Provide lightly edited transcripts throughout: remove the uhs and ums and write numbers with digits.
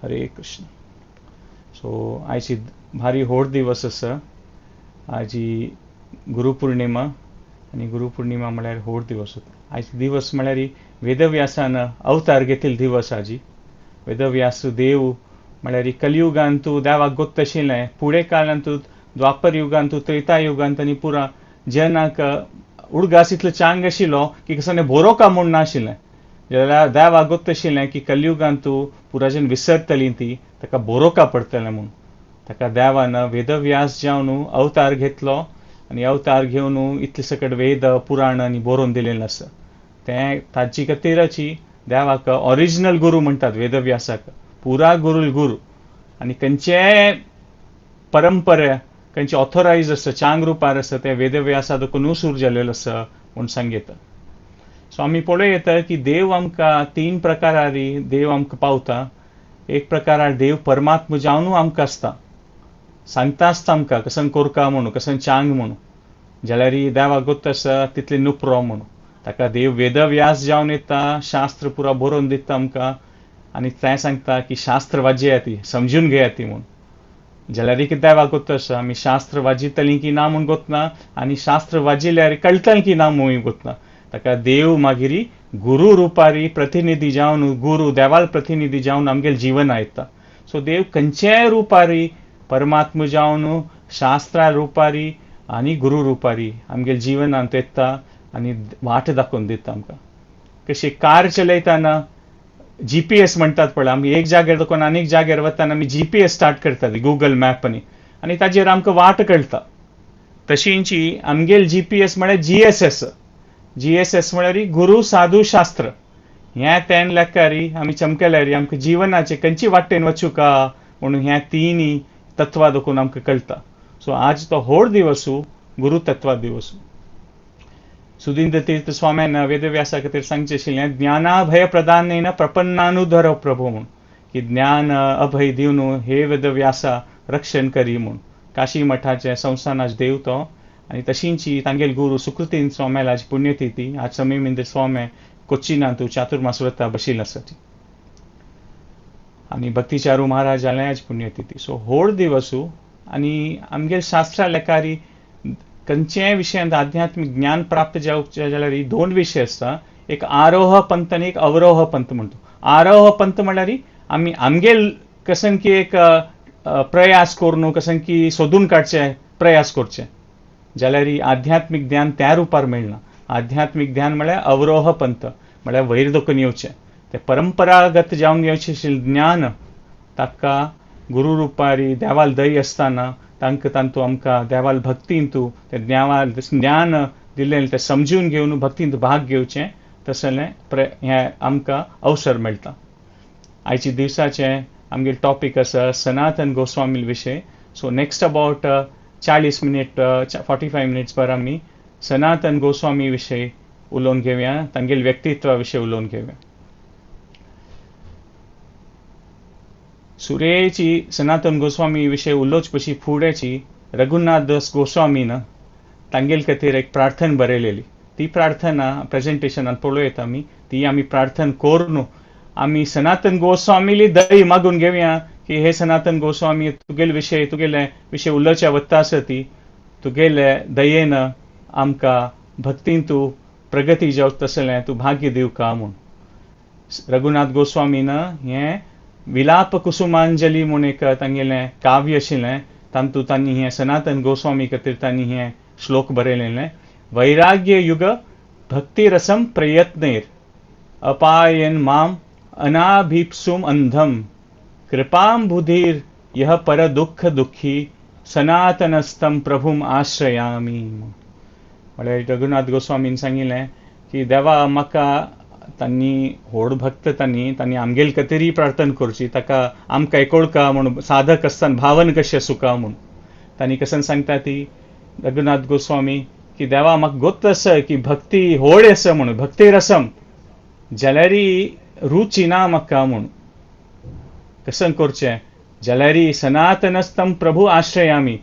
हरे Krishna. So आयची भारी व्हड दिवस आसा. आजी गुरुपौर्णिमा आनी गुरुपौर्णिमा म्हळ्यार व्हड दिवस. आयज दिवस म्हळ्यार वेदव्यासान अवतार घेतिल्लो दिवस. आजी वेदव्यास देव म्हळ्यार कलियुगांतू देवाक गोत्त आशिल्लें, फुडें काळांतू द्वापर युगांतू त्रेता युगांत आनी पुरा जनाक उडगास इतलो चांग आशिल्लो की कसो बोरोका म्हूण नाशिल्लें. जाल्यार देवाक गोत्त आशिल्लें की कलियुगांतू पुरा जन विसरतली ती ताका बोरोका पडटलें म्हूण ताका देवान वेदव्यास जावन अवतार घेतलो आनी अवतार घेवन इतले सकट वेद पुराण आनी बरोवन दिलेलें आसा. तें ताची खातीराची देवाक ओरिजिनल गुरू म्हणटात वेदव्यासाक, पुरा गुरूल गुरू. आनी खंयचेय परंपरा खंयचे ऑथोरायज आसा चांग रुपार आसा तें वेदव्यासा देखून सूर जालेलो आसा म्हूण सांगता. सो आमी पळोवं येता की देव आमकां तीन प्रकारारी देव आमकां पावता. एक प्रकारार देव परमात्मा जावन आमकां आसता, सांगता आसता आमकां कसन कोरका म्हणून कसन चांग म्हणून, जाल्यार देवाक गोत्त आसा तितले नुपरो म्हणून. ताका देव वेदव्यास जावन येता, शास्त्र पुरा बरोवन दिता आमकां आनी तें सांगता की शास्त्र वाजया ती समजून घेया ती म्हूण. जाल्यार कितें देवाक गोत्त आसा आमी शास्त्र वाजयतलीं की ना म्हूण गोतना आनी शास्त्र वाजयल्यार कळटलें की ना म्हूण गोतना. ताका देव मागीर गुरू रुपारी प्रतिनिधी जावन गुरू देवाल प्रतिनिधी जावन आमगेले जिवना येता. सो देव खंयच्याय रुपारी परमात्मा जावन शास्त्रा रुपारी आनी गुरू रुपारी आमगेले जिवनांत येता आनी वाट दाखोवन दिता आमकां. कशी कार चलयतना GPS म्हणटात पळय, आमी एक जाग्यार दाखोवन आनीक जाग्यार वतना आमी GPS start करतात गुगल मॅप आनी ताजेर आमकां वाट कळटा. तशींची आमगेल GPS म्हळ्यार GSS. GSS म्हळ्यार गुरू साधू शास्त्र. ह्या तेन लेखारी आमी चमकेल्यारी आमकां जिवनाचे खंयची वाटेन वचूका म्हणून ह्या तिनूय तत्वां दाखोवन आमकां कळटा. सो आज तो व्हड दिवसू गुरू तत्वा दिवसू. सुधींद्र तीर्थ स्वाम्यान वेदव्यासा खातीर सांगचें आशिल्लें ज्ञानाभय प्रदानेन प्रपन्नानुधर प्रभू म्हूण, की ज्ञान अभय दिवन हे वेदव्यासा रक्षण करी म्हूण. काशी मठाचे संस्थानाच देव तो आनी तशींची तांगेल गुरू सुकृतीन स्वाम्याला आज पुण्यतिथी. आज समीमिंद्र स्वामी कोच्चिनांतू चातुर्मास व्रता बशील आसा आनी भक्तिचारू महाराज जालें आज पुण्यतिथी. सो व्हड दिवसू आनी आमगेल शास्त्रा लेखारी खंयच्याय विशयांत आध्यात्मीक ज्ञान प्राप्त जावचें जाल्यार दोन विशय आसता. एक आरोह पंथ आनी एक अवरोह पंथ म्हणटा. आरोह पंथ म्हणल्यार आमी आमगेल कसन की एक प्रयास करून कसन की सोदून काडचे प्रयास करचे, जाल्यार आध्यात्मीक ज्ञान त्या रुपार मेळना. आध्यात्मीक ज्ञान म्हळ्यार अवरोह पंथ म्हळ्यार वयर दोकून येवचें तें परंपरागत जावन येवचें ज्ञान ताका गुरू रुपारी देवाल दय आसतना तांकां तांतू आमकां देवाल भक्तींतू तें ज्ञान दिलें तें समजून घेवन भक्तींत भाग घेवचें तसलें हें आमकां अवसर मेळटा. आयच्या दिवसाचें आमगेले टॉपीक आसा सनातन गोस्वामी विशय. So next about 40 minute 45 minutes भर आमी सनातन गोस्वामी विशय उलोवन घेवया, तांगेले व्यक्तित्वा विशय उलोवन घेवया. सुरेची सनातन गोस्वामी विशय उलोवचे पशी फुडेंची रघुनाथ दास गोस्वामीन तांगेले खातीर एक प्रार्थना बरयलेली. ती प्रार्थना प्रेजेंटेशनान पळोवं येता आमी. ती आमी प्रार्थना करून आमी सनातन गोस्वामीली दय मागून घेवया की हे सनातन गोस्वामी तुगेले विशय तुगेले विशय उलोवच्या वता आसा ती तुगेले दयेन आमकां भक्तीन तूं प्रगती जावं तसलें तूं भाग्य दिवका म्हूण. रघुनाथ गोस्वामीन हें विलाप कुसुमांजली म्हूण एक तांगेलें काव्य आशिल्लें तातूंत तांणी हें सनातन गोस्वामी खातीर तांणी हें श्लोक बरयलेलें. वैराग्य युग भक्तिरसम प्रयत्नेर अपायन माम अनाभीप्सुम अंधम कृपाम बुधीर यह पर दुःख दुःखी सनातनस्तम प्रभुम आश्रयामी. म्हळ्यार रघुनाथ गोस्वामीन सांगिल्लें की देवा म्हाका तांणी व्हड भक्त तांणी तांणी आमगेल खातीरय प्रार्थना करची, ताका आमकां एकोळका म्हूण साधक आसतना भावन कशें सुका म्हूण. तांणी कसन सांगता ती रघुनाथ गोस्वामी की देवा म्हाका गोत्त आसा की भक्ती व्हड आसा म्हणून, भक्ती रसम जाल्यार रुची ना म्हाका म्हूण कसन करचें, जाल्यार सनातनस्तम प्रभू आश्रयामी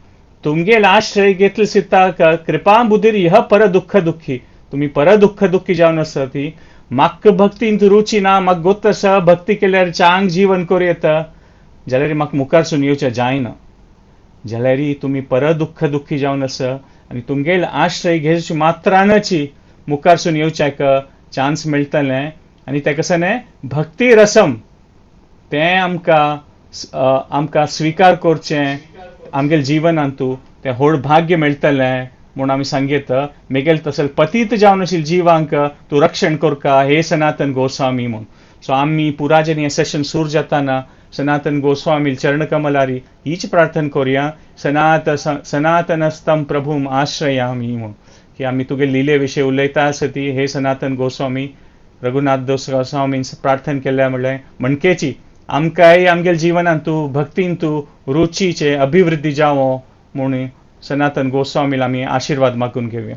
तुमगेल आश्रय घेतले सिताक कृपा बुधीर ह्य पर दुःख दुःखी तुमी पर दुःख दुःखी जावन आसा ती म्हाका भक्तींत रुची ना, म्हाका गोत्त आसा भक्ती केल्यार चांग जीवन करूं येता, जाल्यार म्हाका मुखारसून येवचें जायना. जाल्यार तुमी परत दुख्ख दुख्खी जावन आसा आनी तुमगेल आश्रय घेवचे मात्रानची मुखारसून येवच्याक चान्स मेळटलें. आनी तें कशें न्हय भक्ती रसम तें आमकां आमकां स्विकार करचें आमगेले जिवनांतू तें व्हड भाग्य मेळटलें म्हूण आमी सांगयत. मेगेल तसले पतीत जावन आशिल्ले जिवांक तूं रक्षण करका हे सनातन गोस्वामी म्हूण. सो आमी पुराजन हें सेशन सुरू जाताना सनातन गोस्वामी चरणकमलारी हीच प्रार्थना करुया, सनातनस्तम प्रभूम आश्रयामी म्हूण, की आमी तुगे लिले विशय उलयता आसा ती हे सनातन गोस्वामी रघुनाथ दास गोस्वामीन प्रार्थना केल्या म्हणलें म्हणकेची आमकांय आमगेले जिवनांत तूं भक्तीन तूं रुचीचे अभिवृद्धी जावो म्हूण सनातन गोस्वामीला आमी आशिर्वाद मागून घेवया.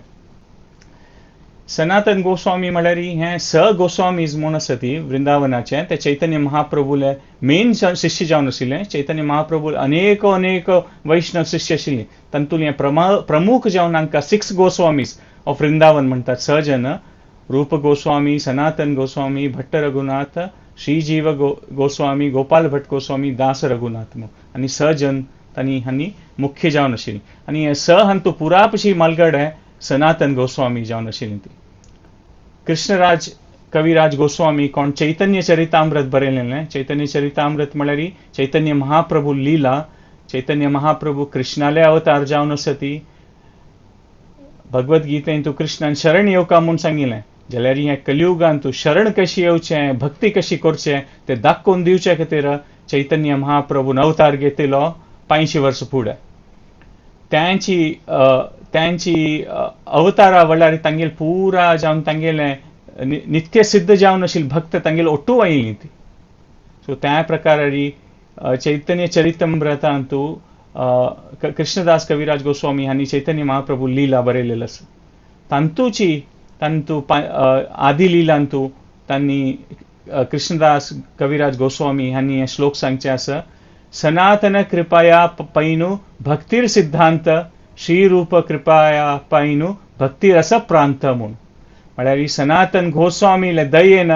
सनातन गोस्वामी म्हळ्यार हें स गोस्वामीज म्हूण आसा ती वृंदावनाचें, ते चैतन्य महाप्रभूले मेन शिष्य जावन आशिल्ले. चैतन्य महाप्रभू अनेक अनेक वैष्णव शिष्य आशिल्ले, तातूंतलें हें प्रमुख जावन हांकां सिक्स गोस्वामीज ऑफ वृंदावन म्हणटात. स जन, रूप गोस्वामी, सनातन गोस्वामी, भट्ट रघुनाथ, श्रीजीव गोस्वामी, गोपाल भट्ट गोस्वामी, दास रघुनाथ म्हूण, आनी स जन तांणी हांणी मुख्य जावन आशिल्ली. आनी हे स हांतू पुरापशी मालगडे सनातन गोस्वामी जावन आशिल्ली ती. कृष्णराज कविराज गोस्वामी कोण चैतन्य चरितामृत बरयलेलें. चैतन्य चरितामृत म्हळ्यार चैतन्य महाप्रभू लीला, चैतन्य महाप्रभू कृष्णाले अवतार जावन आसा ती. भगवद गीतेन तूं कृष्णान शरण येवका म्हूण सांगिल्लें, जाल्यार ह्या कलियुगान तूं शरण कशी येवचें, भक्ती कशी करचें तें दाखोवन दिवचे खातीर चैतन्य महाप्रभून अवतार घेतिलो 85 वर्सां फुडें. त्यांची त्यांची अवतारा वळ्यार तांगेले पुरा जावन तांगेलें नित्य सिद्ध जावन आशिल्ले भक्त तांगेले ओट्टू आयिल्ली ती. सो त्या प्रकारारी चैतन्य चरितमृतांतू कृष्णदास कविराज गोस्वामी हांणी चैतन्य महाप्रभू लीला बरयलेलं आसा. तांतूची तांतू आदी लिलांतू तांणी कृष्णदास कविराज गोस्वामी हांणी हे श्लोक सांगचे आसा, सनातन कृपया पैनु भक्तीर सिद्धांत श्रीरूप कृपया पैनु भक्तिरस प्रांत म्हूण. म्हळ्यार ही सनातन गोस्वामीले दयेन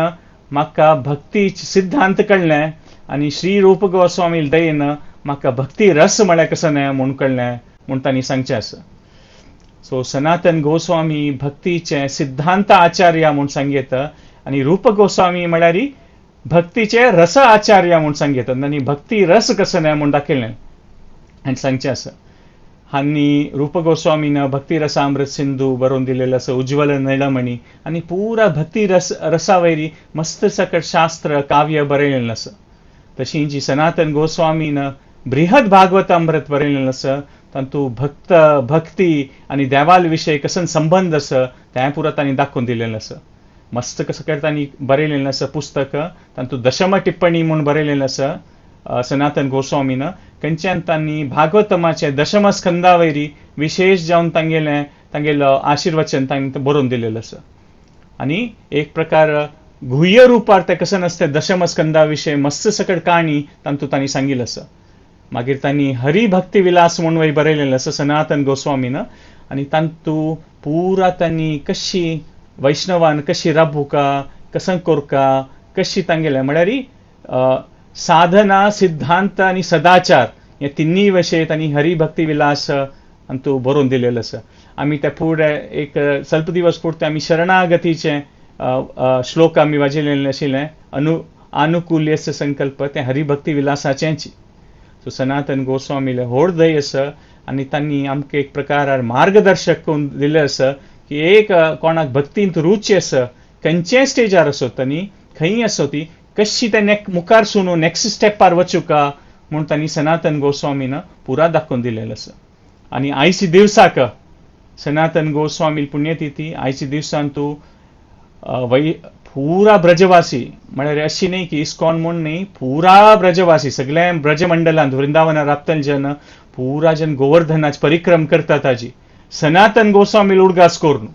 म्हाका भक्ती सिद्धांत कळ्ळें आनी श्री रूप गोस्वामीले दयेन म्हाका भक्ती रस म्हळ्यार कसो न्हय म्हूण कळ्ळें म्हूण तांणी सांगचें आसा. सो सनातन गोस्वामी भक्तीचे सिद्धांत आचार्य म्हूण सांगयत आनी रूप गोस्वामी म्हळ्यार भक्तीचे रस आचार्य म्हूण सांगयत. आनी भक्ती रस कसो न्हय म्हूण दाखयलें आनी सांगचें आसा. हांणी रूप गोस्वामीन भक्ती रसामृत सिंधू बरोवन दिलेलं आसा, उज्ज्वल निळमणी, आनी पुरा भक्ती रस रसावयरी मस्त सकट शास्त्र काव्य बरयलेलें आसा. तशी जी सनातन गोस्वामीन बृहद भागवत अमृत बरयलेलें आसा, तातूंत भक्त भक्ती आनी देवाल विशय कसन संबंद आसा तें पुरा तांणी दाखोवन दिलेलें आसा. मस्त कसं तांणी बरयलेलें आसा पुस्तक, तातूंत दशम टिप्पणी म्हूण बरयलेलें आसा सनातन गोस्वामीन. खंयच्यान तांणी भागवतमाचे दशम स्कंदावयरी विशेष जावन तांगेलें तांगेलो आशिर्वचन तांणी बरोवन दिलेलें आसा. आनी एक प्रकार गुह्य रुपार तें कसं नासतें दशम स्कंदा विशय मस्त सकट काणी तातूंत तांणी सांगिल्लें आसा. मागीर तांणी हरिभक्ती विलास म्हूण वय बरयलेलें आसा सनातन गोस्वामीन. आनी तातूंत पुरा तांणी कशी वैष्णवान कशी राबुका, कसं कोरका, कशी तांगेलें म्हळ्यार साधना सिद्धांत आनी सदाचार हे तिन्ही विशय तांणी हरिभक्ती विलास अंतू बरोवन दिलेलं आसा. आमी ते फुडें एक स्वल्प दिवस पुरते आमी शरणागतीचे श्लोक आमी वाजयलेले आशिल्ले, आनुकूल्यस्य संकल्प, तें हरिभक्ती विलासाचेंच. सो सनातन गोस्वामीले व्हड दय आसा आनी तांणी आमकां एक प्रकार मार्गदर्शक करून दिलें आसा की एक कोणाक भक्तींत रुची आसा, खंयच्याय स्टेजार आसत तांणी खंय आसो ती कशी ते मुखार सुनू नेक्स्ट स्टेपार वचुका म्हूण तांणी सनातन गोस्वामीन पुरा दाखोवन दिलेलें आसा. आनी आयच्या दिवसाक सनातन गोस्वामी पुण्यतिथी आयच्या दिवसान तूं वै पुरा ब्रजवासी म्हळ्यार अशी न्ही की इस्कॉन म्हूण न्ही, पुरा ब्रजवासी सगळ्या ब्रजमंडलांत वृंदावना राबतले जन पुरा जन गोवर्धनाच परिक्रम करतात ताजी सनातन गोस्वामी उडगास करून.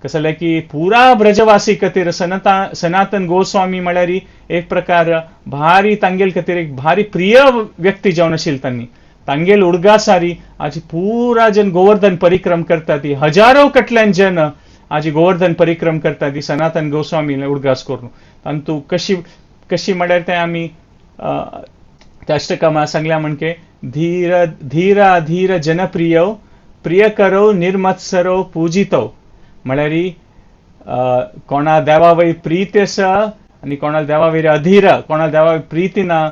कसं जालें की पुरा ब्रजवासी खातीर सनातन गोस्वामी म्हळ्यार एक प्रकार भारी तांगेल खातीर एक भारी प्रिय व्यक्ती जावन आशिल्ली. तांणी तांगेल उडगासारी आज पुरा जन गोवर्धन परिक्रम करता ती हजारो कटल्यान जन आज गोवर्धन परिक्रम करता ती सनातन गोस्वामी उडगास करून. तांतू कशी कशी म्हळ्यार ते आमी त्या अष्टकमा सांगल्या म्हणके धीर धीर अधीर जनप्रिय प्रियकरो निर्मत्सरो पूजितो. म्हळ्यार कोणा देवा वयर प्रीत आसा आनी कोणा देवा वयर अधीर, कोणा देवा वयर प्रीती ना,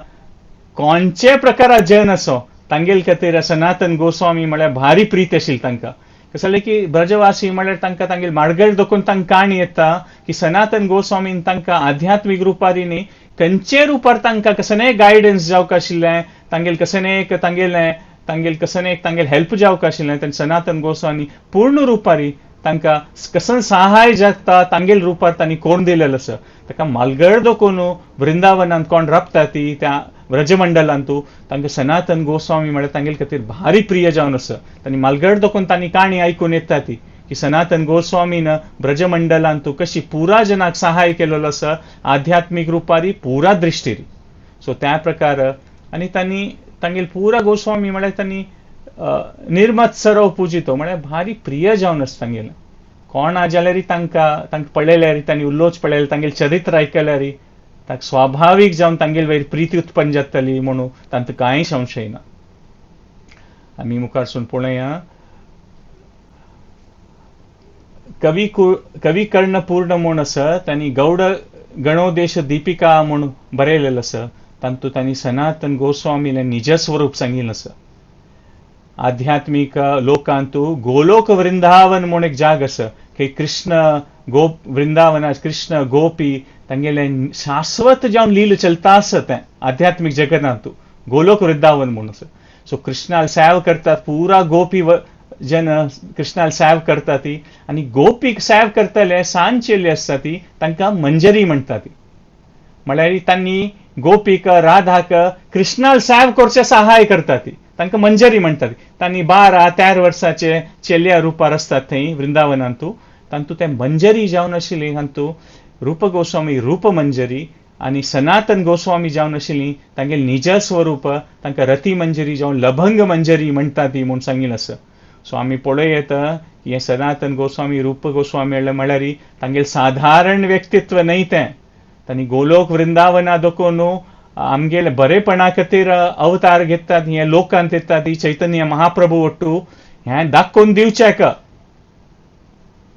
कोणचे प्रकारा जन असो तांगेल खातीर सनातन गोस्वामी म्हळ्यार भारी प्रीत आशिल्ली तांकां. कसलें की ब्रजवासी म्हळ्यार तांकां तांगेल मार्गड दोकून तांकां काणी येता की सनातन गोस्वामीन तांकां आध्यात्मीक रुपारी न्ही खंयचे रुपार तांकां कसलेंय गायडन्स जावंक आशिल्लें, तांगेल कसलें एक तांगेलें तांगेल कसलें एक तांगेल हेल्प जावंक आशिल्लें. तेन्ना सनातन गोस्वामी पूर्ण रुपारी तांकां कसलें सहाय जाता तांगेल रुपार तांणी कोण दिलेलें आसा. ताका मालगड दोकून वृंदावनांत कोण राबता ती त्या व्रजमंडलांतू तांकां सनातन गोस्वामी म्हळ्यार तांगेल खातीर भारी प्रिय जावन आसा. तांणी मालगड दोकून तांणी काणी आयकून येता ती की सनातन गोस्वामीन ब्रजमंडलांतू कशी पुरा जनाक सहाय केलेलो आसा आध्यात्मीक रुपारी पुरा दृश्टीरी. सो त्या प्रकार आनी तांणी तांगेल पुरा गोस्वामी म्हळ्यार तांणी निर्मत्सरो पुजितो म्हळ्यार भारी प्रिय जावन आसा तांगेलें. कोण जाल्यार तांकां तांकां पळयल्यार तांणी उल्लोच पळयल्यार तांगेलें चरित्र आयकल्यार ताका स्वाभावीक जावन तांगेल वयर प्रिती उत्पन्न जातली म्हणून तांकां कांय संशय ना. आमी मुखार सून पळोवया कवी कवी कर्ण पूर्ण म्हूण आसा तांणी गौड गणोदेश दीपिका म्हूण बरयलेलें आसा. तातूंत तांणी सनातन गोस्वामीलें निजस्वरूप सांगिल्लें आसा. आध्यात्मीक लोकांतू गोलोक वृंदावन म्हूण एक जाग आसा की कृष्ण गोप वृंदावना कृष्ण गोपी तांगेलें शाश्वत जावन लील चलता आसा तें आध्यात्मीक जगतांतू गोलोक वृंदावन म्हूण आसा. सो कृष्णाल सेव करतात पुरा गोपी जन कृष्णाल सेव करता ती आनी गोपीक सेव करतले सान चेले आसता ती तांकां मंजरी म्हणटा ती. म्हळ्यार तांणी गोपीक राधाक कृष्णाल सेव करचे सहाय करता ती तांकां मंजरी म्हणटात. तांणी 12-13 वर्साचे चेल्या रुपार आसतात थंय वृंदावनांतू. तांतू ते मंजरी जावन आशिल्ली तांतू रूप गोस्वामी रूप मंजरी आनी सनातन गोस्वामी जावन आशिल्ली तांगेले निज स्वरूप तांकां रती मंजरी जावन लभंग मंजरी म्हणटा ती म्हूण सांगिल्लें आसा. सो आमी पळोवं येता की हें सनातन गोस्वामी रूप गोस्वामी म्हळ्यार तांगेलें साधारण व्यक्तित्व न्हय तें. तांणी गोलोक वृंदावना दोकून आमगेले बरेपणा खातीर अवतार घेतात हे लोकांत येतात ही चैतन्य महाप्रभू ಒಟ್ಟು हें दाखोवन दिवचें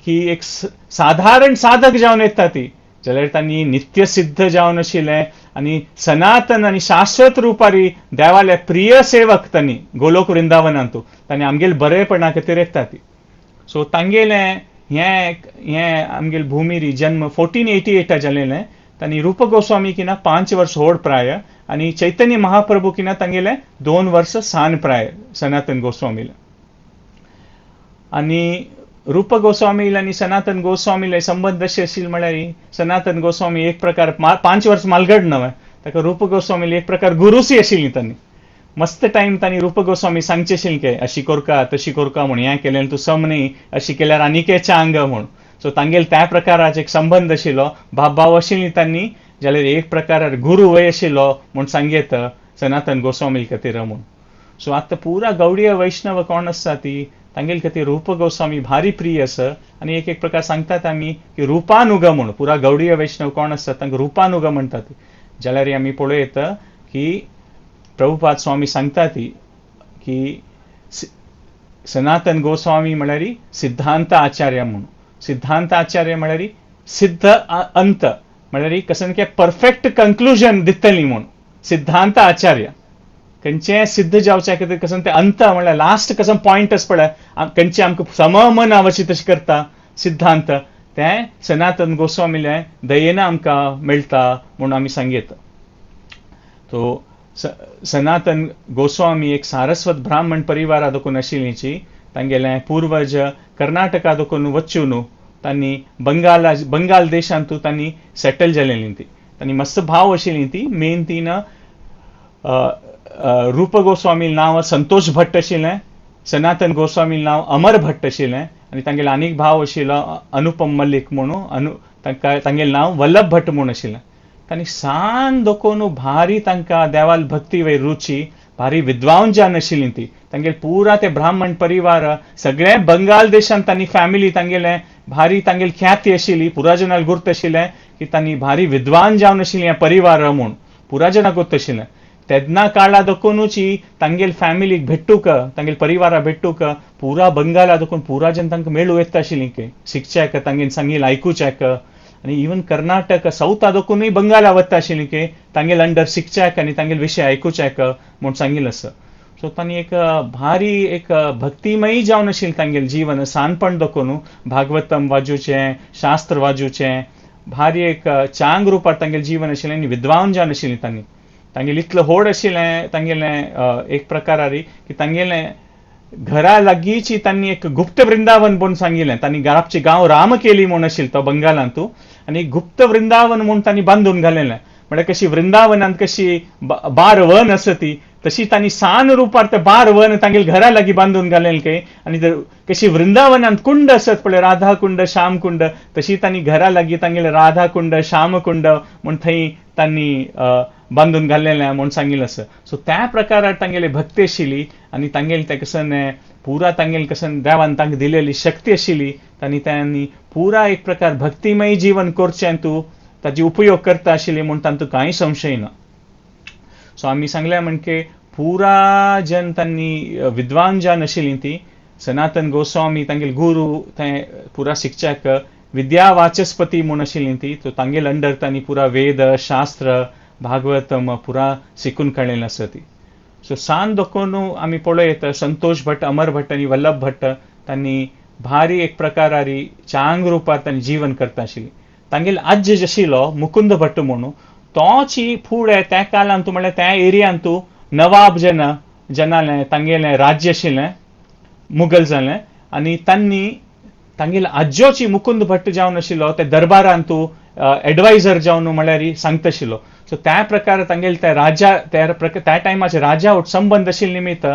की एक साधारण साधक जावन येता ती जाल्यार तांणी नित्य सिद्ध जावन आशिल्लें आनी सनातन आनी शाश्वत रुपारी देवाले प्रिय सेवक तांणी गोलोक वृंदावनांतू तांणी आमगेले बरेपणा खातीर येता ती. सो तांगेलें हें हें आमगेले भुमीरी जन्म 1488 जालेलें. तांणी रूप गोस्वामी किना 5 वर्स होड प्राय आनी चैतन्य महाप्रभू किना तांगेलें 2 वर्स सान प्राय सनातन गोस्वामीले. आनी रूप गोस्वामी आनी सनातन गोस्वामीले संबंद अशे आशिल्ले म्हळ्यार सनातन गोस्वामी एक प्रकार 5 वर्स मालगड नवें ताका रूप गोस्वामीले एक प्रकार गुरुसी आशिल्ली. तांणी मस्त टायम तांणी रूप गोस्वामी सांगचे आशिल्लें की अशी कोरका तशी कोरका म्हूण हें केलें तूं सम न्ही अशी केल्यार आनीक चांग म्हूण. सो तांगेले त्या प्रकाराचो एक संबंद आशिल्लो भाव भाव आशिल्ली तांणी जाल्यार एक प्रकार गुरू वय आशिल्लो म्हूण सांगयत सनातन गोस्वामी खातीर म्हूण. सो आतां पुरा गौडीय वैष्णव कोण आसा ती तांगेले खातीर रूप गोस्वामी भारी प्रिय आसा. आनी एक एक प्रकार सांगतात आमी की रूपानुग म्हूण पुरा गौडीय वैष्णव कोण आसा तांकां रूपानुग म्हणटात. जाल्यार आमी पळोवं की प्रभुपाद स्वामी सांगता ती की सनातन गोस्वामी म्हळ्यार सिद्धांत आचार्य म्हूण. सिद्धांत आचार्य म्हळ्यार सिद्ध अंत म्हळ्यार कसं की परफेक्ट कंक्लुजन दितली म्हूण सिद्धांत आचार्य. खंयचें सिद्ध जावच्या खातीर कसं तें अंत म्हळ्यार लास्ट कसं पॉयंट आसा पळय खंयचें आमकां सममन आवशी तशें करता सिद्धांत तें सनातन गोस्वामीले दयेन आमकां मेळटा म्हूण आमी सांगयत. तो सनातन गोस्वामी एक सारस्वत ब्राह्मण परिवारा दोकून आशिल्लीची तांगेले पूर्वज कर्नाटका दोकून वचून तांणी बंगाल देशांतू तांणी सेटल जालेली ती. तांणी मस्त भाव आशिल्ली ती मेन तीन रूप गोस्वामी नांव संतोष भट्ट आशिल्लें, सनातन गोस्वामी नांव अमर भट्ट आशिल्लें आनी तांगेले आनीक भाव आशिल्लो अनुपम मल्लीक म्हणून तांकां तांगेलें नांव वल्लभ भट्ट म्हूण आशिल्लें. तांणी सान दोकोन भारी तांकां देवाल भक्ती वयर रुची भारी विद्वान जान आशिल्ली ती. तांगेले पुरा ते ब्राह्मण परिवार सगळे बंगाल देशांत तांणी फॅमिली तांगेले भारी तांगेली ख्याती आशिल्ली पुरा जनाल गुर्त आशिल्लें की तांणी भारी विद्वान जावन आशिल्ली हें परिवार म्हूण. पुरा जनाक गोत्त आशिल्लें. तेन्ना काळा दखूनच तांगेल फॅमिलीक भेटूक, तांगेल परिवारा भेटूक पुरा बंगाला दखून पुरा जन तांकां मेळूं येता आशिल्लीं खंय, शिकच्याक, तांगेल सांगील आयकुच्याक. आनी इवन कर्नाटक सावथा दखूनय बंगाला वता आशिल्लीं खंय, तांगेल अंडर शिकच्याक आनी तांगेल विशय आयकुच्याक म्हूण सांगिल्लें आसा. सो तांणी एक भारी एक भक्तिमयी जावन आशिल्लें तांगेलें जीवन सानपण दखून. भागवतम वाजूचें, शास्त्र वाजूचें, भारी एक चांग रुपार तांगेलें जीवन आशिल्लें आनी विद्वान जावन आशिल्लीं तांणी. तांगेलें इतलें व्हड आशिल्लें तांगेलें एक प्रकारारी की तांगेलें घरा लागींची तांणी एक गुप्त वृंदावन म्हूण सांगिल्लें. तांणी घरापची गांव रामकेली म्हूण आशिल्लो तो बंगालांतू, आनी गुप्त वृंदावन म्हूण तांणी बांदून घालेलें. म्हळ्यार कशी वृंदावनांत कशी बार वन आसा ती, तशी तांणी सान रुपार ते बार वन तांगेले घरा लागीं बांदून घालेलें खंय. आनी कशी वृंदावनांत कुंड आसत पळय, राधा कुंड, श्याम कुंड, तशी तांणी घरा लागीं तांगेले राधा कुंड, श्याम कुंड म्हूण थंय तांणी बांदून घाल्लेलें म्हूण सांगिल्लें आसा. सो त्या प्रकारार तांगेली भक्ती आशिल्ली आनी तांगेले ते कसन पुरा तांगेले कसन देवान तांकां दिलेली शक्ती आशिल्ली. तांणी तांणी पुरा एक प्रकार भक्तिमय जीवन करचें तूं ताजी उपयोग करता आशिल्ली म्हूण तांतूं कांय संशय ना. सो आमी सांगल्या म्हणके पुरा जन तांणी विद्वान जन आशिल्लीं ती. सनातन गोस्वामी तांगेले गुरू, ते पुरा शिकच्याक विद्या वाचस्पती म्हूण आशिल्ली ती. तो तांगेले अंडर तांणी पुरा वेद शास्त्र भागवतम पुरा शिकून काडलेलें आसा ती. सो सान दखून आमी पळयत संतोष भट्ट, अमर भट्ट आनी वल्लभ भट्ट तांणी भारी एक प्रकारारी चांग रुपार तांणी जीवन करता आशिल्ली. तांगेले आज्ज आशिल्लो मुकुंद भट्ट म्हणून, तोची फुडें त्या काळांतू, म्हणल्यार त्या एरियांतू नवाब जन जनालें तांगेलें राज्य आशिल्लें, मुगल जालें. आनी तांणी तांगेले आज्जोची मुकुंद भट्ट जावन आशिल्लो ते दरबारांतू एडवायझर जावन म्हणल्यार सांगता आशिल्लो. सो त्या प्रकार तांगेले त्या राजा त्या टायमाचे राजा संबंद आशिल्ले निमित्त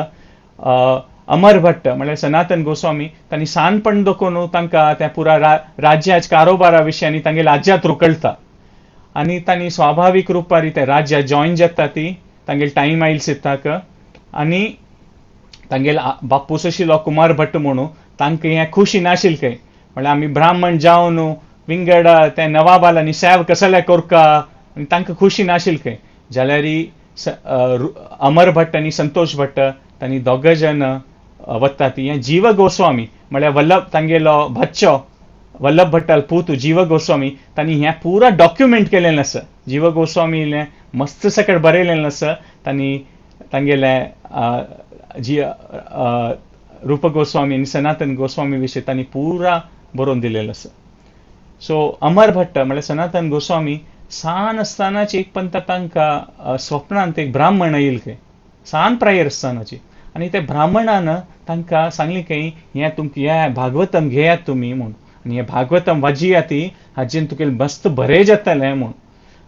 अमर भट्ट म्हणल्यार सनातन गोस्वामी तांणी सानपण दखून तांकां त्या पुरा राज्याच्या कारोबारा विशयी आनी तांगेले राज्यात रुकळटा. आनी तांणी स्वाभावीक रुपार ते राज्यात जॉयन जाता ती तांगेले टायम आयल सिताक. आनी तांगेले बापूस आशिल्लो कुमार भट्ट म्हणून, तांकां हें खुशी नाशिल्लें खंय, म्हणल्यार आमी ब्राह्मण जावन विंगड त्या नवाबालांनी सेव कसले कोरका, आनी तांकां खुशी नाशिल्लें खंय. जाल्यार अमर भट्ट आनी संतोष भट्ट तांणी दोग जण वता ती हें जीव गोस्वामी म्हळ्यार वल्लभ तांगेलो भाच्चो, वल्लभ भट्टाल पूत जीव गोस्वामी, तांणी हें पुरा डॉक्युमेंट केलेलें आसा. जीव गोस्वामीलें मस्त सकट बरयलेलें आसा. तांणी तांगेले जी रूप गोस्वामी आनी सनातन गोस्वामी विशीं तांणी पुरा बरोवन दिलेलें आसा. सो अमर भट्ट म्हळ्यार सनातन गोस्वामी सान आसतनाच एक पंता तांकां स्वप्नांत एक ब्राह्मण येयल खंय, सान प्रायेर आसतनाची. आनी ते ब्राह्मणान तांकां सांगलें खंय, हें तुमकां हें भागवतम घेयात तुमी म्हूण, आनी हें भागवतम वाजयात ती, हाजेन तुगे मस्त बरें जातलें म्हूण.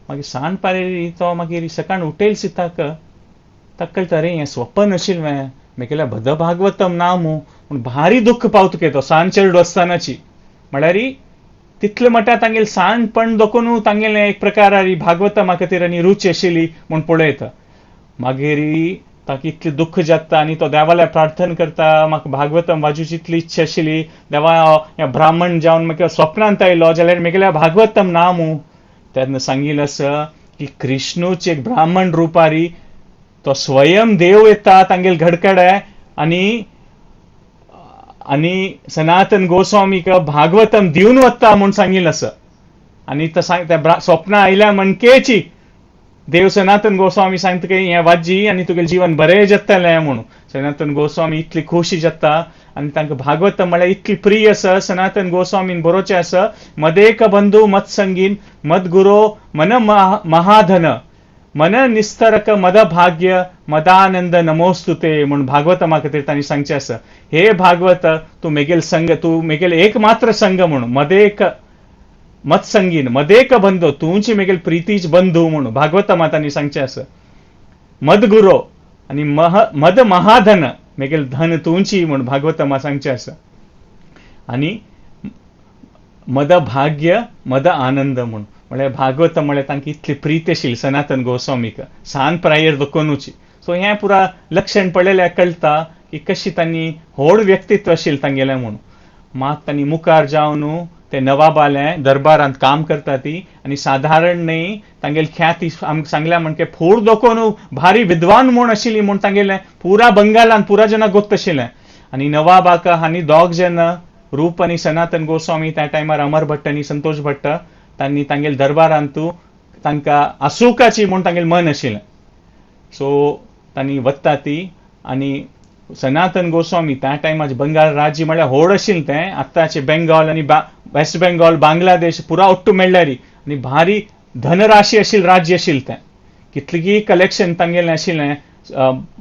मागीर सान पारेर तो मागीर सकाळ उठयल सिताक ताका कळटा, रे हें स्वप्न आशिल्लें, मेगेल्या बद भागवतम ना मू म्हूण भारी दुख्ख पावता खंय तो सान चेडू आसतनाची. म्हळ्यार तितले म्हटल्यार तांगेलें सानपण दखून तांगेलें एक प्रकारारी भागवतमा खातीर आनी रुची आशिल्ली म्हूण पळयता. मागीर ताका इतलें दुख्ख जाता आनी तो देवाल्या प्रार्थना करता, म्हाका भागवतम वाजूची इतली इच्छा आशिल्ली देवा, ह्या ब्राह्मण जावन म्हाका स्वप्नांत आयलो जाल्यार मेगेल्या भागवतम ना मू. तेन्ना सांगिल्लें आसा की कृष्णूच एक ब्राह्मण रुपारी तो स्वयं देव येता तांगेले घडकडे आनी आनी सनातन गोस्वामीक भागवतम दिवन वता म्हूण सांगिल्लें आसा. आनी त्या स्वप्नां आयल्या म्हणकेची देव सनातन गोस्वामी सांगता की हें वाजी आनी तुगेलें जीवन बरें जातलें म्हणून. सनातन गोस्वामी इतली खोशी जाता आनी तांकां भागवतम म्हळ्यार इतली प्रिय आसा. सनातन गोस्वामीन बरोवचें आसा, मदेक बंधू मत्संगीन मदगुरो मन महाधन मन निस्तरक मद भाग्य मदानंद नमोस्तुते म्हूण भागवतमा खातीर तांणी सांगचें आसा. हे भागवत, तूं मेगेल संग, तूं मेगेल एक मात्र संग म्हणून, मदेक मत्संगीन मदेक बंधू, तुमची मेगेल प्रितीच बंधू म्हणून भागवतमा तांणी सांगचें आसा. मदगुरो आनी मह मद महाधन, मेगेल धन तुमची म्हूण भागवतमा सांगचें आसा. आनी मद भाग्य मद आनंद म्हूण, म्हळ्यार भागवत म्हळ्यार तांकां इतली प्रीत आशिल्ली सनातन गोस्वामीक सान प्रायेर दखुनूच. सो हें पुरा लक्षण पळयल्यार कळटा की कशी तांणी व्हड व्यक्तित्व आशिल्लें तांगेलें म्हूण. मात तांणी मुखार जावन ते नवाबाले दरबारांत काम करता ती आनी सादारण न्ही तांगेली ख्याती आमकां सांगल्या म्हणजे फूर दोकोन भारी विद्वान म्हूण आशिल्ली म्हूण तांगेलें पुरा बंगालान पुरा जना गोत्त आशिल्लें. आनी नवाबाक आनी दोग जन रूप आनी सनातन गोस्वामी त्या टायमार अमर भट्ट आनी संतोष भट्ट तांणी तांगेले दरबारांतू तांकां आसुकाची म्हूण तांगेलें मन आशिल्लें. सो तांणी वता ती आनी सनातन गोस्वामी त्या टायमार बंगाल राज्य म्हळ्यार व्हड आशिल्लें तें आतांचें बेंगॉल आनी वेस्ट बेंगॉल बांगलादेश पुरा ಒಟ್ಟು मेळ्ळ्यारी आनी भारी धनराशी आशिल्लें राज्य आशिल्लें तें. कितलीं कलेक्शन तांगेलें आशिल्लें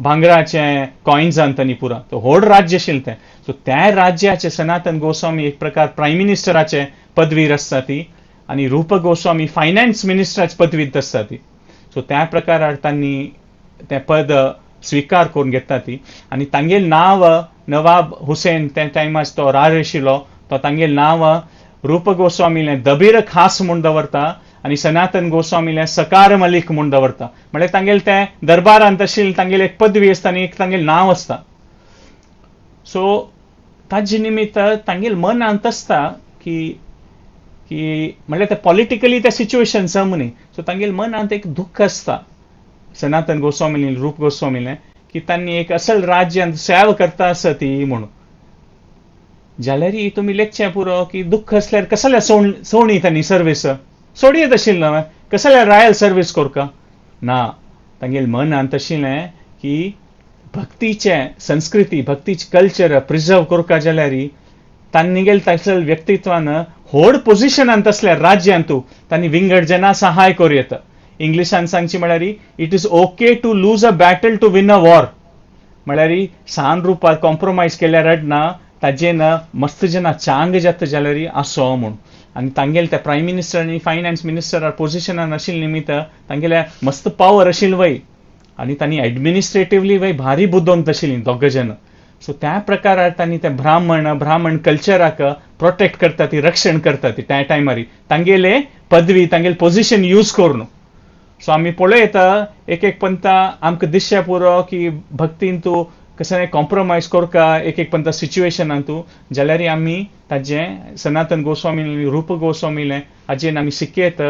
भांगराचें कॉयन्सान आनी पुरा तो व्हड राज्य आशिल्लें तें. सो त्या राज्याचें सनातन गोस्वामी एक प्रकार प्रायम मिनिस्टराचे पदवीर आसता ती आनी रूप गोस्वामी फायनान्स मिनिस्टराचे पदवीर आसता ती. सो त्या प्रकारार तांणी तें पद स्विकार करून घेता ती आनी तांगेलें नांव नवाब हुसेन त्या टायमार तो राज आशिल्लो तो तांगेलें नांव रूप गोस्वामीलें दबीर खास म्हूण दवरता आनी सनातन गोस्वामीलें सकार मलीक म्हूण दवरता. म्हळ्यार तांगेलें तें दरबारांत आशिल्लें तांगेली एक पदवी आसता आनी एक तांगेलें नांव आसता. सो ताजे निमित्त तांगेले मनांत आसता की की म्हळ्यार तें पॉलिटिकली तें सिच्युएशन सम न्ही. सो तांगेले मनांत एक दुख्ख आसता सनातन गोस्वामीलें रूप गोस्वामीलें की तांणी एक असल राज्यांत सेवा करता आसा ती म्हणून. जाल्यार तुमी लेखचें पुरो की दुख्ख आसल्यार कसल्या सोणी तांणी सर्वीस सोडयेत आशिल्लें न्हय कसल्या रॉयल सर्वीस करका ना. तांगेले मनांत आशिल्लें की भक्तीचें संस्कृती भक्तीचें कल्चर प्रिजर्व करका जाल्यार तांगेले तसले व्यक्तित्वान व्हड पोजिशनांत आसल्यार राज्यांतू तांणी विंगड जना सहाय करूं येता. इंग्लिशान सांगची म्हळ्यार it is okay to lose a battle to win a war. म्हळ्यार सान रुपार कॉम्प्रोमायज केल्यार रडना ताजेन मस्त जना चांग जाता जाल्यार आसो म्हूण. आनी तांगेले ते प्रायम मिनिस्टर आनी फायनान्स मिनिस्टर पोजिशनान आशिल्ले निमित्त तांगेले मस्त पावर आशिल्ली वय आनी तांणी एडमिनिस्ट्रेटिवली वय भारी बुदवंत आशिल्ली दोग जन. सो त्या प्रकारार तांणी ते ब्राह्मण ब्राह्मण कल्चराक प्रोटेक्ट करता ती रक्षण करता ती त्या टायमार तांगेले पदवी तांगेले पोजिशन यूज करून. सो आमी पळयता एक एक पंता आमकां दिसचें पुरो की भक्तीन तूं कसलें कॉम्प्रोमायज करका एक एक पंता सिच्युएशनान तूं जाल्यार आमी ताजें सनातन गोस्वामी रूप गोस्वामीलें हाजेर आमी शिकयत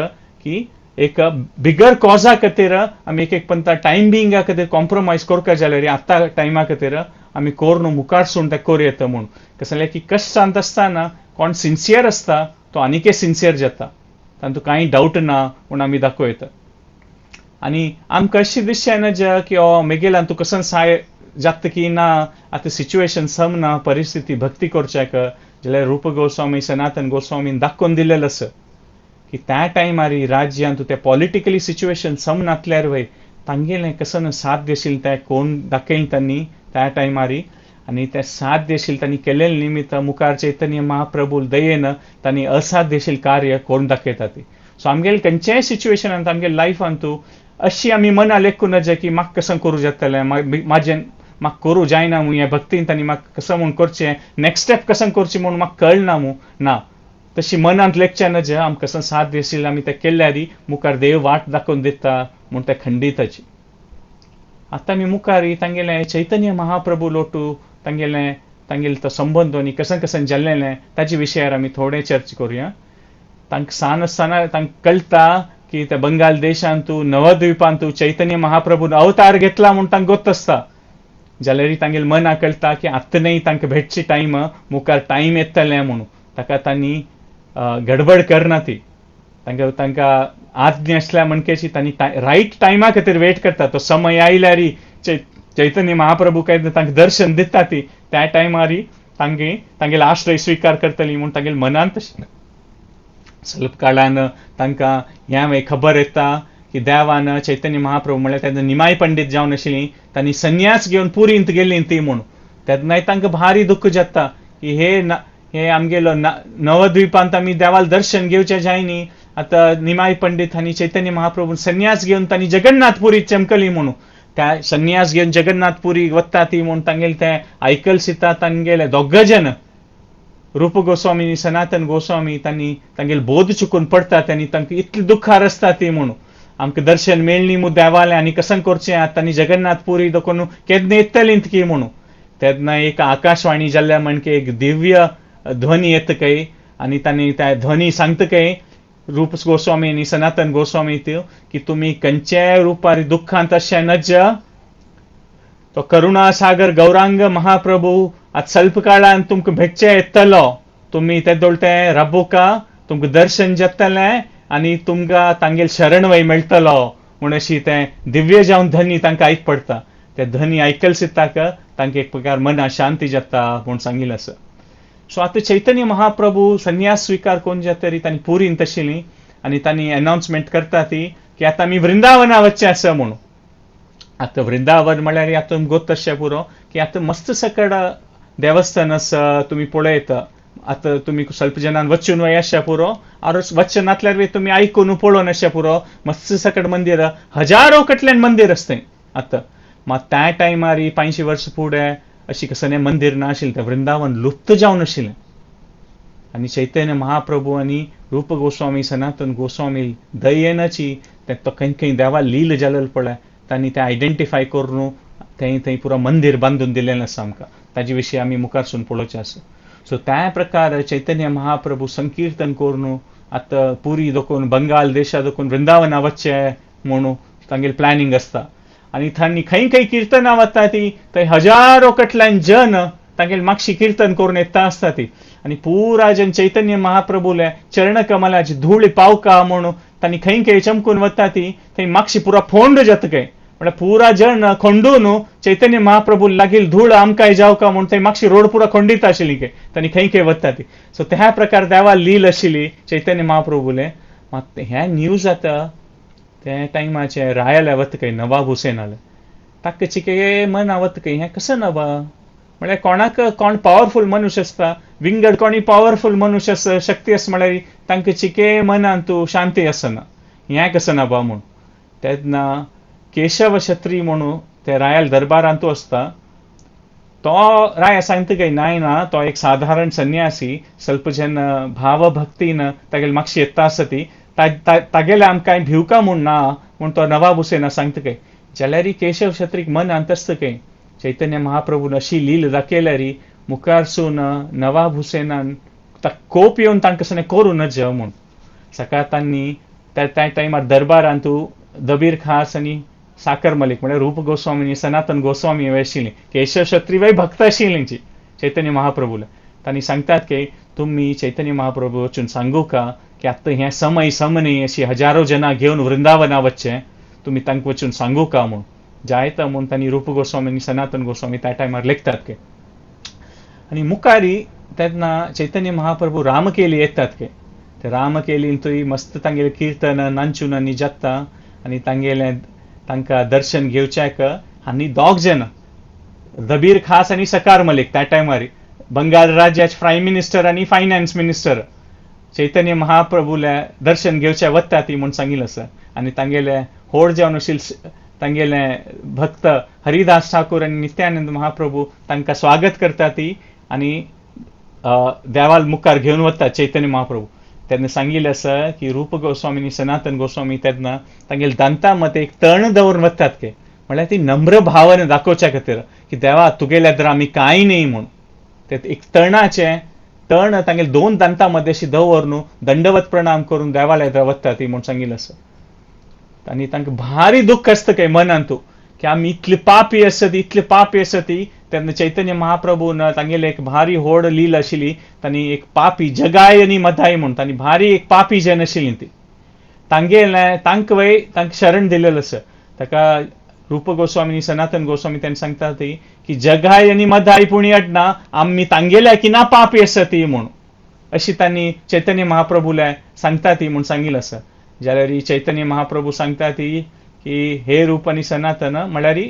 की एक बिगर कॉजा खातीर आमी एक एक पंता टायम बिंगा खातीर कॉम्प्रोमायज करका जाल्यार आतां टायमा खातीर आमी कोरून मुखार सून तें करूं येता म्हूण. कसलें की कश्टांत आसतना कोण सिन्सियर आसता तो आनीकय सिन्सियर जाता तातूंत कांय डावट ना म्हूण आमी दाखोवं. आनी आमकां अशें दिसचें ना की ओ मेगेल्यान तूं कसो साय जाता की ना आतां सिच्युएशन सम ना परिस्थिती भक्ती करच्याक जाल्यार रूप गोस्वामी सनातन गोस्वामीन दाखोवन दिलेलें आसा की त्या टायमार राज्यांत तें पॉलिटिकली सिच्युएशन सम नासल्यार वय तांगेलें कसो साध्य आशिल्लें तें कोण दाखयलें तांणी त्या टायमार आनी तें साध्य आशिल्लें तांणी केलेलें निमित्त मुखार चैतन्य महाप्रभू दयेन तांणी असाध्य आशिल्लें कार्य कोण दाखयता ती. सो आमगेले खंयच्याय सिच्युएशनांत आमगे लायफान तूं अशी आमी मना लेखूं नजे की म्हाका कसं करूं जातलें म्हाजें म्हाका करूं जायना म्हूण हें भक्तीन तांणी म्हाका कसं म्हूण करचें नेक्स्ट स्टेप कसं करचें म्हूण म्हाका कळना म्हूण ना. तशी मनांत लेखचें नजे आमकां कसं साध्य आशिल्लें आमी तें केल्यार मुखार देव वाट दाखोवन दिता म्हूण तें खंडीताची. आतां आमी मुखार तांगेलें चैतन्य महाप्रभू लोटू तांगेलें तांगेलो तो संबंद आनी कसं कसं जाल्लें ताजे विशयार आमी थोडें चर्चा करुया. तांकां सान आसतना तांकां कळटा की त्या बंगाल देशांतू नवद्वीपांतू चैतन्य महाप्रभून अवतार घेतला म्हूण तांकां गोत्त आसता. जाल्यार तांगेले मनाक कळटा की आतां न्हय तांकां भेटची टायम मुखार टायम येतलें म्हणून ताका तांणी गडबड करना ती. तांकां तांकां आज्ञा आसल्या म्हणकेची तांणी रायट टायमा खातीर वेट करता. तो समय आयल्यार चैतन्य महाप्रभू काय तांकां दर्शन दिता ती त्या टायमार तांगे तांगेले आश्रय स्विकार करतली म्हूण तांगेले मनांत स्वल्प काळान तांकां हें खबर येता की देवान चैतन्य महाप्रभू म्हणल्यार तेन्ना निमाय पंडीत जावन आशिल्ली तांणी संन्यास घेवन पुरींत गेली ती म्हूण. तेन्नाय तांकां भारी दुख्ख जाता की हे हे आमगेलो नवद्वीपांत आमी देवाल दर्शन घेवचें जायनी आतां निमाय पंडीत आनी चैतन्य महाप्रभू संन्यास घेवन तांणी जगन्नाथपुरी चमकली म्हणून. त्या संन्यास घेवन जगन्नाथपुरी वता ती म्हूण तांगेले तें आयकल सीता तांगेले दोग जन रूप गोस्वामी सनातन गोस्वामी तांणी तांगेले बोध चुकून पडटा आनी तांकां इतली दुख्खार आसता ती म्हणून आमकां दर्शन मेळ्ळी मू देवालें आनी कसं करचें आतां तांणी जगन्नाथपुरी देखून केन्ना येतली की म्हणून. तेन्ना एक आकाशवाणी जाल्ल्या म्हणके एक दिव्य ध्वनी येता काय आनी तांणी त्या ध्वनी सांगता काय रूप गोस्वामी आनी सनातन गोस्वामी त्यो की तुमी खंयच्याय रुपार दुख्खांत अशें नज, तो करुणासागर गौरांग महाप्रभू आतां स्वल्प काळान तुमकां भेटचें येतलो, तुमी ते दोळटे राबोका, तुमकां दर्शन जातलें आनी तुमकां तांगेल शरण वय मेळटलो म्हूण अशी तें दिव्य जावन धनी तांकां आयक पडटा. ते धनी आयकल सिताक तांकां एक प्रकार मना शांती जाता म्हूण सांगिल्लें आसा. सो आतां चैतन्य महाप्रभू संन्यास स्विकार करून जातरी तांणी पुरीन तशिली आनी तांणी अनाउन्समेंट करता ती की आतां आमी वृंदावना वचचें आसा म्हणून. आतां वृंदावन म्हळ्यार आतां गोत तशें पुरो की आतां मस्त सकड देवस्थान आसा, तुमी पळयता. आतां तुमी स्वल्प जनान वचून वय अशें पुरो, आरो वचचे नासल्यार तुमी आयकून पळोवन अशें पुरो. मस्त सकड मंदिर, हजारो कटल्यान मंदिर आसता आतां. मात त्या टायमार 500 वर्स फुडें अशी कसलें मंदिर नाशिल्लें, तें वृंदावन लुप्त जावन आशिल्लें. आनी चैतन्य महाप्रभू आनी रूप गोस्वामी सनातन गोस्वामी दयेनाची तें तो खंय खंय देवा लील जालें पळय तांणी तें आयडेंटिफाय करून थंय थंय पुरो मंदिर बांदून दिलेलें आसा आमकां. ताजे विशीं आमी मुखारसून पळोवचें आसा. सो त्या प्रकार चैतन्य महाप्रभू संकीर्तन करून आतां पुरी दोकून बंगाल देशा दोकून वृंदावना वचचें म्हणून तांगेलें प्लॅनिंग आसता. आनी तांणी खंय खंय किर्तनां वता ती थंय हजारो कटल्यान जन तांगेले मागशी किर्तन करून येता आसता ती. आनी पुरा जन चैतन्य महाप्रभूले चरण कमलाची धूळ पावका म्हणून तांणी खंय खंय चमकून वता ती थंय मागशी पुरा फोंड जाता काय म्हळ्यार पुरा जन खोंडून चैतन्य महाप्रभू लागील धूळ आमकांय जावका म्हूण थंय मागशी रोड पुरा खोंडीत आशिल्ली काय तांणी खंय खंय वता ती. सो त्या प्रकार देवा लील आशिल्ली चैतन्य महाप्रभूले. मात हें न्यूज आतां त्या टायमाचे रायाले वता काय नवाब हुसेनाले ताका चिके मन वता काय हें कसं नवा म्हळ्यार कोणाक कोण पावरफूल मनुष्य आसता, विंगड कोणी पावरफूल मनुष्य आसा शक्ती आसा म्हळ्यार तांकां चिके मनान तूं शांती आसना, हें कसं नवा म्हूण. तेन्ना केशव क्षत्री म्हणून ते रायाल दरबारांतू आसता तो राया सांगता काय नाय ना तो एक साधारण संन्यासी स्वल्प जन भावभक्तीन तागेले मागशी येता आसा ती तागेले आमकां भिवका म्हूण ना म्हूण तो नवाब हुसेना सांगता काय. जाल्यार केशव क्षत्रीक मनांत आसता काय चैतन्य महाप्रभून अशी लील दाखयल्यार मुखारसून नवाब हुसेनान कोप येवन तांकां सगळें करूं नज म्हूण. सकाळ तांणी त्या टायमार दरबारांतू दबीर खास आनी साकर मलिक म्हळ्यार रूप गोस्वामी आनी सनातन गोस्वामी आशिल्ली, केशव क्षत्री वय भक्त आशिल्ली चैतन्य महाप्रभूला. तांणी सांगतात की तुमी चैतन्य महाप्रभू वचून सांगू का की आतां हें समय समनी अशी हजारो जनां घेवन वृंदावना वचचें, तुमी तांकां वचून सांगू का म्हूण. जायता म्हूण तांणी रूप गोस्वामी आनी सनातन गोस्वामी त्या टायमार लेखतात के. आनी मुखारी तेन्ना चैतन्य महाप्रभू रामकेली येतात के. ते रामकेलीन थंय मस्त तांगेलें किर्तन नाचून आनी जाता आनी तांगेलें तांकां दर्शन घेवच्याक आनी दोग जन दबीर खास आनी सकार मलिक त्या टायमार बंगाल राज्याचे प्रायम मिनिस्टर आनी फायनान्स मिनिस्टर चैतन्य महाप्रभूले दर्शन घेवचे वता ती म्हूण सांगिल्लें आसा. आनी तांगेले होड जावन आशिल्ले तांगेले भक्त हरिदास ठाकूर आनी नित्यानंद महाप्रभू तांकां स्वागत करता ती आनी देवाल मुखार घेवन वता चैतन्य महाप्रभू. तेन्ना सांगिल्लें आसा की रूप गोस्वामी आनी सनातन गोस्वामी तेन्ना तांगेले दांता मदें एक तण दवरून वतात के, म्हळ्यार ती नम्र भावना दाखोवच्या खातीर की देवा तुगेल्या तर आमी कांय न्ही म्हूण. ते एक तणाचें तण तांगेले दोन दांता मदें अशी दवरून दंडवत प्रणाम करून देवाल्या वता ती म्हूण सांगिल्लें आसा. आनी तांकां भारी दुख्ख आसता काय मनांतू की आमी इतले पापी आसत इतले पापी आसत. तेन्ना चैतन्य महाप्रभून तांगेले एक भारी होड लील आशिल्ली, तांणी एक पापी जगाय आनी मधाय म्हूण तांणी भारी एक पापी जन आशिल्ली ती तांगेलें तांकां वय तांकां शरण दिलेलें आसा. ताका रूप गोस्वामी आनी सनातन गोस्वामी तेन्ना सांगता ती की जगाय आनी मधाय पुणी अडना आमी तांगेल्या की ना पापी आसा ती म्हूण अशी तांणी चैतन्य महाप्रभूले सांगता ती म्हूण सांगिल्लें आसा. जाल्यार चैतन्य महाप्रभू सांगता ती की हे रूप आनी सनातन म्हळ्यार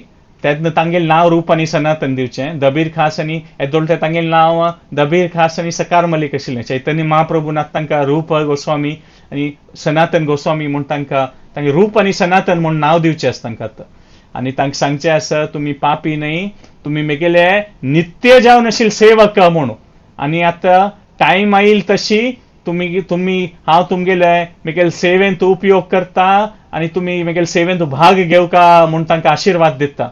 तेन्ना तांगेलें नांव रूप आनी सनातन दिवचें. दबीर खास आनी येदोळ तांगेलें नांव दबीर खास आनी सकार मलिक आशिल्लें. चैतन्य महाप्रभून आतां तांकां रूप गोस्वामी आनी सनातन गोस्वामी म्हूण तांकां तांगें रूप आनी सनातन म्हूण नांव दिवचें आसा तांकां आतां. आनी तांकां सांगचें आसा तुमी पापी न्हय, तुमी मेगेले नित्य जावन आशिल्ले सेवक म्हणून. आनी आतां टायम आयल तशी तुमी तुमी हांव तुमगेले मेगेले सेवेंत उपयोग करता आनी तुमी मेगेले सेवेंत भाग घेवका म्हूण तांकां आशिर्वाद दिता.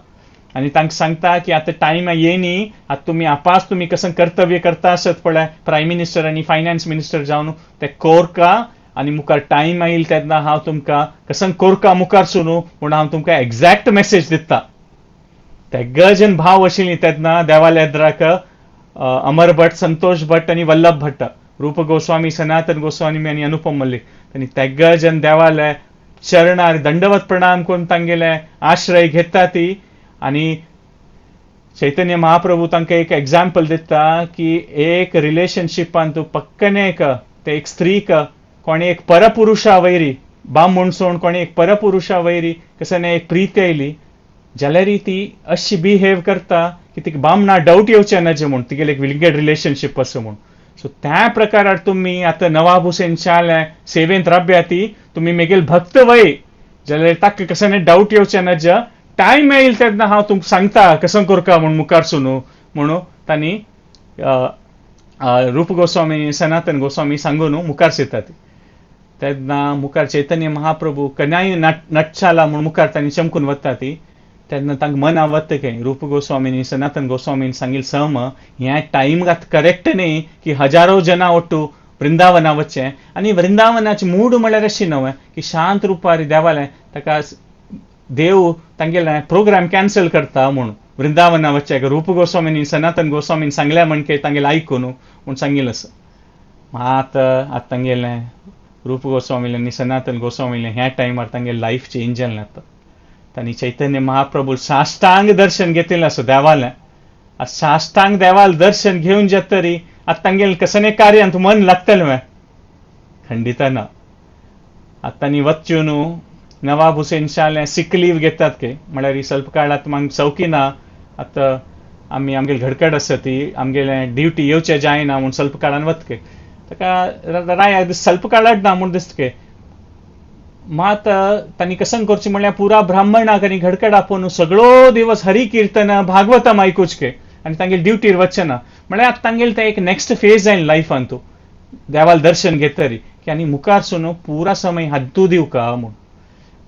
आनी तांकां सांगता की आतां टायम येयनी, आतां तुमी आपास तुमी कसं कर्तव्य करता आसत पळय प्रायम मिनिस्टर आनी फायनान्स मिनिस्टर जावन ते कोरका आनी मुखार टायम येईल तेन्ना हांव तुमकां कसं कोरका मुखार सुनू म्हूण हांव तुमकां एग्जॅक्ट मॅसेज दिता. तेगजन भाव आशिल्ली तेन्ना देवालेद्राक अमर भट, संतोष भट आनी वल्लभ भट्ट, रूप गोस्वामी, सनातन गोस्वामी आनी अनुपम मल्लिक. आनी तेगजन देवाले चरणार दंडवत प्रणाम करून तांगेले आश्रय घेता ती. आनी चैतन्य महाप्रभू तांकां एक एग्जाम्पल दिता की एक रिलेशनशिपान तूं पक्कने एक ते एक स्त्रीक कोणे एक परपुरुषा वैरी बामूण सोड कोणे एक परपुरुषा वैरी कसं एक प्रीती आयली जाल्यार ती अशी बिहेव करता की तिका बामणा डावट येवचें नजे म्हूण तिगेले एक विलिंगेड रिलेशनशीप आसा म्हूण. सो त्या प्रकारार तुमी आतां नवाब हुसेन शाह सेवेंत राब्या ती तुमी मेगेल भक्त वय जाल्यार ताका कसं डावट येवचें नज, टायम येईल तेन्ना हांव तुमकां सांगता कसं करका म्हूण मुखार सुनू म्हणून तांणी रूप गोस्वामी सनातन गोस्वामी सांगून मुखार सरतात. तेन्ना मुखार चैतन्य महाप्रभू कन्याय नटशाला म्हूण मुखार तांणी चमकून वता ती. तेन्ना तांकां मना वता खंय रूप गोस्वामीनी सनातन गोस्वामीन सांगिल्लें सम हें टायम आतां करेक्ट न्ही की हजारो जना ಒಟ್ಟು वृंदावना वचचें. आनी वृंदावनाची मूड म्हळ्यार अशी न्हय की शांत रुपार देवालें ताका देव तांगेलें प्रोग्राम कॅन्सल करता म्हूण वृंदावना वचचें रूप गोस्वामीनी सनातन गोस्वामीन सांगलें म्हणके तांगेलें आयकून म्हूण सांगिल्लें आसा. आतां आतां तांगेलें रूप गोस्वामीलें आनी सनातन गोस्वामीलें ह्या टायमार तांगेलें लायफ चेंज जालें. आतां तांणी चैतन्य महाप्रभू साष्टांग दर्शन घेतिल्लें आसा देवालें. आतां साष्टांग देवाल दर्शन घेवन जातरी आतां तांगेलें कसलें कार्यांत मन लागतलें खंडिता ना. आतां तांणी वच्चू न्हू नवाब हुसेन शाहलें सिक लीव घेतात के म्हळ्यार स्वल्प काळात मागीर चौकी ना आतां आमी आमगेले घडकड आसा ती आमगेलें ड्युटी येवचें जायना म्हूण स्वल्प काळान वतके ताका राय स्वल्प काळात ना म्हूण दिसता के. मात तांणी कसं करचें म्हणल्यार पुरा ब्राह्मणाक आनी घडकड आपोवन सगळो दिवस हरी किर्तन भागवतम आयकुचके आनी तांगेले ड्युटीर वचचें ना. म्हळ्यार आतां तांगेले तें एक नेक्स्ट फेज जायन लायफान तूं देवाल दर्शन घेतरी की आनी मुखार सुनू पुरा समय हातू दिवका म्हूण.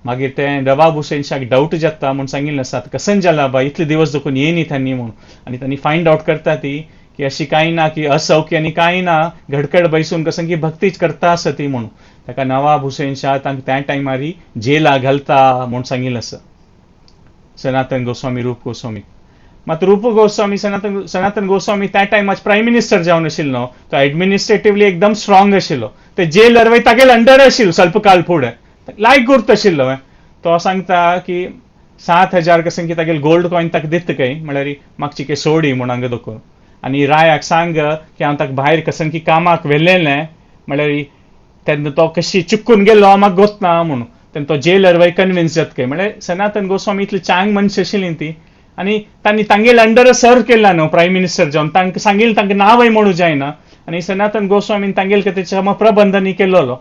मागीर तें नवाब हुसेन शाक डावट जाता म्हूण सांगिल्लें आसा आतां कसन जाला बा इतले दिवस देखून येयनी तांणी म्हूण. आनी तांणी फायंड आवट करता ती की अशी कांय ना की असौख्य आनी कांय ना घडकड बैसून कसं की भक्तीच करता आसा ती म्हूण. ताका नवाब हुसेन शाह तांकां त्या टायमार जेला घालता म्हूण सांगिल्लें आसा सनातन गोस्वामी रूप गोस्वामी. मात रूप गोस्वामी सनातन सनातन गोस्वामी त्या टायमार प्रायम मिनिस्टर जावन आशिल्लो तो एडमिनिस्ट्रेटिवली एकदम स्ट्रॉंग आशिल्लो. ते जेलर वय तागेले अंडर आशिल्लो स्वल्प काळ फुडें लायक गुर्त आशिल्लो. तो सांगता की 7,000 कसं की तागेले गोल्ड कॉयन ताका दिता खंय म्हळ्यार मागची के सोडी म्हूण हांगा दोखून आनी रायाक सांग की हांव ताका भायर कसं की कामाक व्हेल्लें म्हळ्यार तेन्ना तो कशी चुकून गेलो म्हाका गोत ना म्हणून. तेन्ना तो जेलर वय कन्विन्स जाता खंय म्हळ्यार सनातन गोस्वामी इतली चांग मनश आशिल्ली ती आनी तांणी तांगेले अंडर सर्व केला न्हू प्रायम मिनिस्टर जावन तांकां सांगिल्लें तांकां नांवय म्हणू जायना. आनी सनातन गोस्वामीन तांगेले खातीर प्रबंधनी केल्लो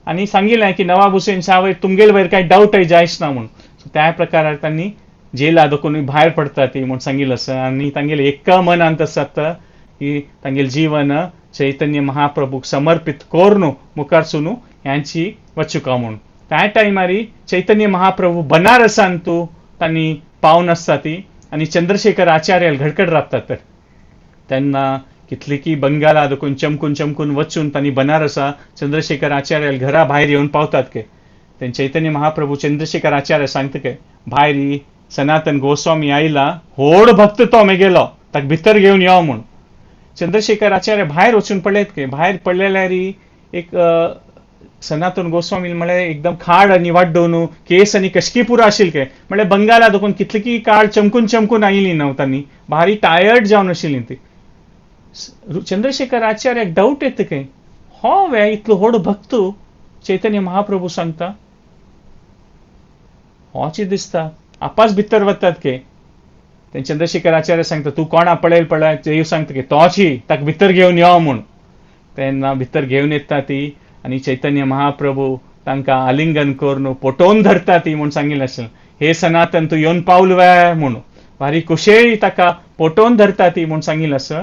आनी सांगिल्लें की नवाब हुसेन शाह वयर तुमगेले वयर कांय डावटय जायच ना म्हूण. सो त्या प्रकारार तांणी जेला दोकून भायर पडटा ती म्हूण सांगिल्लें आसा. आनी तांगेले एका मनांत आसात की तांगेलें जीवन चैतन्य महाप्रभूक समर्पित कोर्नु मुखार सुनू ह्यांची वचुका म्हूण. त्या टायमारी चैतन्य महाप्रभू बनारसान तूं तांणी पावन आसता ती आनी चंद्रशेखर आचार्य घडकड राबतात तर तेन्ना कितली की बंगाला देखून चमकून चमकून वचून तांणी बनारसा चंद्रशेखर आचार्य घरा भायर येवन पावतात के. तेन्ना चैतन्य महाप्रभू चंद्रशेखर आचार्य सांगता के भायर सनातन गोस्वामी आयला होड भक्त तो मेगेलो ताका भितर घेवन यो म्हूण. चंद्रशेखर आचार्य भायर वचून पळयत के भायर पडलेल्यार एक सनातन गोस्वामी म्हळ्यार एकदम खाड आनी वाड्डोवन केस आनी कशकी पुरो आशिल्ले के म्हळ्यार बंगाला देखून कितली काळ चमकून चमकून आयली न्हू तांणी भारी टायर्ड जावन आशिल्ली ती. चंद्रशेखर आचार्याक डावट येता खंय हो वे इतलो व्हड भक्त चैतन्य महाप्रभू सांगता होच दिसता आपाच भितर वतात के. ते चंद्रशेखर आचार्य सांगता तूं कोणा पळयल पळय देव सांगता की तोच ताका भितर घेवन यो म्हूण. तेन्ना भितर घेवन येता ती आनी चैतन्य महाप्रभू तांकां आलिंगन करून पोटोवन धरता ती म्हूण सांगिल्लें आशिल्लें हे सनातन तूं येवन पावल वे म्हूण भारी कुशेळी ताका पोटोवन धरता ती म्हूण सांगिल्लें आसा.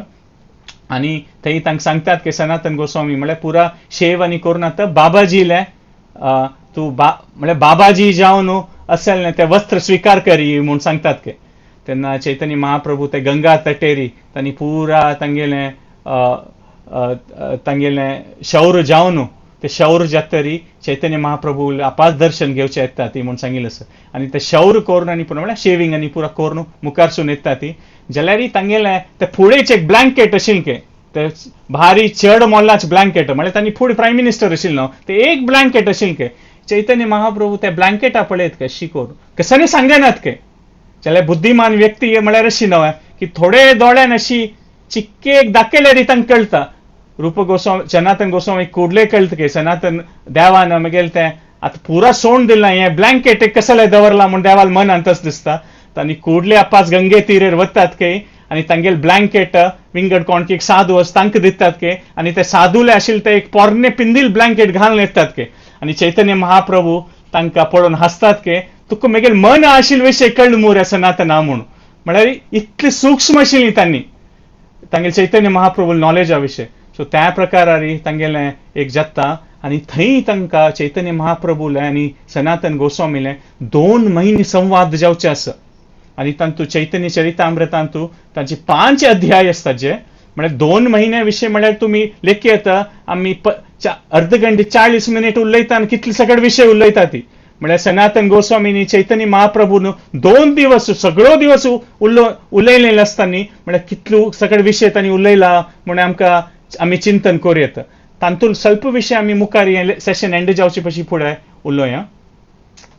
आनी थंय तांकां सांगतात की सनातन गोस्वामी म्हळ्यार पुरा शेव आनी करून आतां बाबाजीले तूं बा म्हळ्यार बाबाजी जावन असेल ते वस्त्र स्विकार करी म्हूण सांगतात के. तेन्ना चैतन्य महाप्रभू ते गंगा तटेरी तांणी पुरा तांगेलें तांगेलें शौर्य जावन ते शौर्य जातरी चैतन्य महाप्रभू आपास दर्शन घेवचें येता ती म्हूण सांगिल्लें आसा. आनी ते शौर्य करून आनी पुरो म्हळ्यार शेविंग आनी पुरा करून मुखारसून येता ती जाल्यार तांगेलें ते फुडेच एक ब्लँकेट आशिल्लें ते भारी चड मोलाच ब्लँकेट म्हळ्यार तांणी फुडें प्रायम मिनिस्टर आशिल्लो न्हू ते एक ब्लँकेट आशिल्लें. चैतन्य महाप्रभू ते ब्लँकेटा पळयत कशी करून कशांनी सांगनात के जाल्यार बुद्धिमान व्यक्ती म्हळ्यार अशी न्हय की थोडे दोळ्यान अशी चिक्के एक दाखयल्यार तांकां कळटा. रूप गोस्वामी सनातन गोस्वामी कुडले कळटा की सनातन देवान मागीर तें आतां पुरा सोड दिलां हें ब्लँकेट कसलें दवरलां म्हूण देवाल मनांतच दिसता. तांणी कुडले आपास गंगे तिरेर वतात के आनी तांगेले ब्लँकेट विंगड कोण एक साधू आसा तांकां दितात के आनी ते साधूले आशिल्ले ते एक पोरणे पिंदील ब्लँकेट घालून येतात के आनी चैतन्य महाप्रभू तांकां पळोवन हांसतात के तुका मागीर मन आशिल्ले विशय कळ्ळ मुरे सनातना म्हूण. म्हळ्यार इतली सूक्ष्म आशिल्ली तांणी तांगेले चैतन्य महाप्रभू नॉलेजा विशय. सो त्या प्रकारारी तांगेलें एक जाता आनी थंय तांकां चैतन्य महाप्रभूले आनी सनातन गोस्वामीले 2 म्हयने संवाद जावचे आसा. आनी तांतू चैतन्य चरितामृतांतू तांचे 5 अध्याय आसतात जे म्हळ्यार 2 म्हयन्या विशय म्हळ्यार तुमी लेखी येता आमी अर्द घंटे 40 मिनीट उलयता आनी कितले सगळे विशय उलयता ती. म्हळ्यार सनातन गोस्वामीनी चैतन्य महाप्रभून 2 दिवस सगळो दिवस उलयलेले आसता न्ही म्हळ्यार कितलो सगळे विशय तांणी उलयला म्हूण आमकां आमी चिंतन करूं येता. तातूंत स्वल्प विशय आमी मुखार हें सेशन एंड जावचे पशी फुडें उलोवया.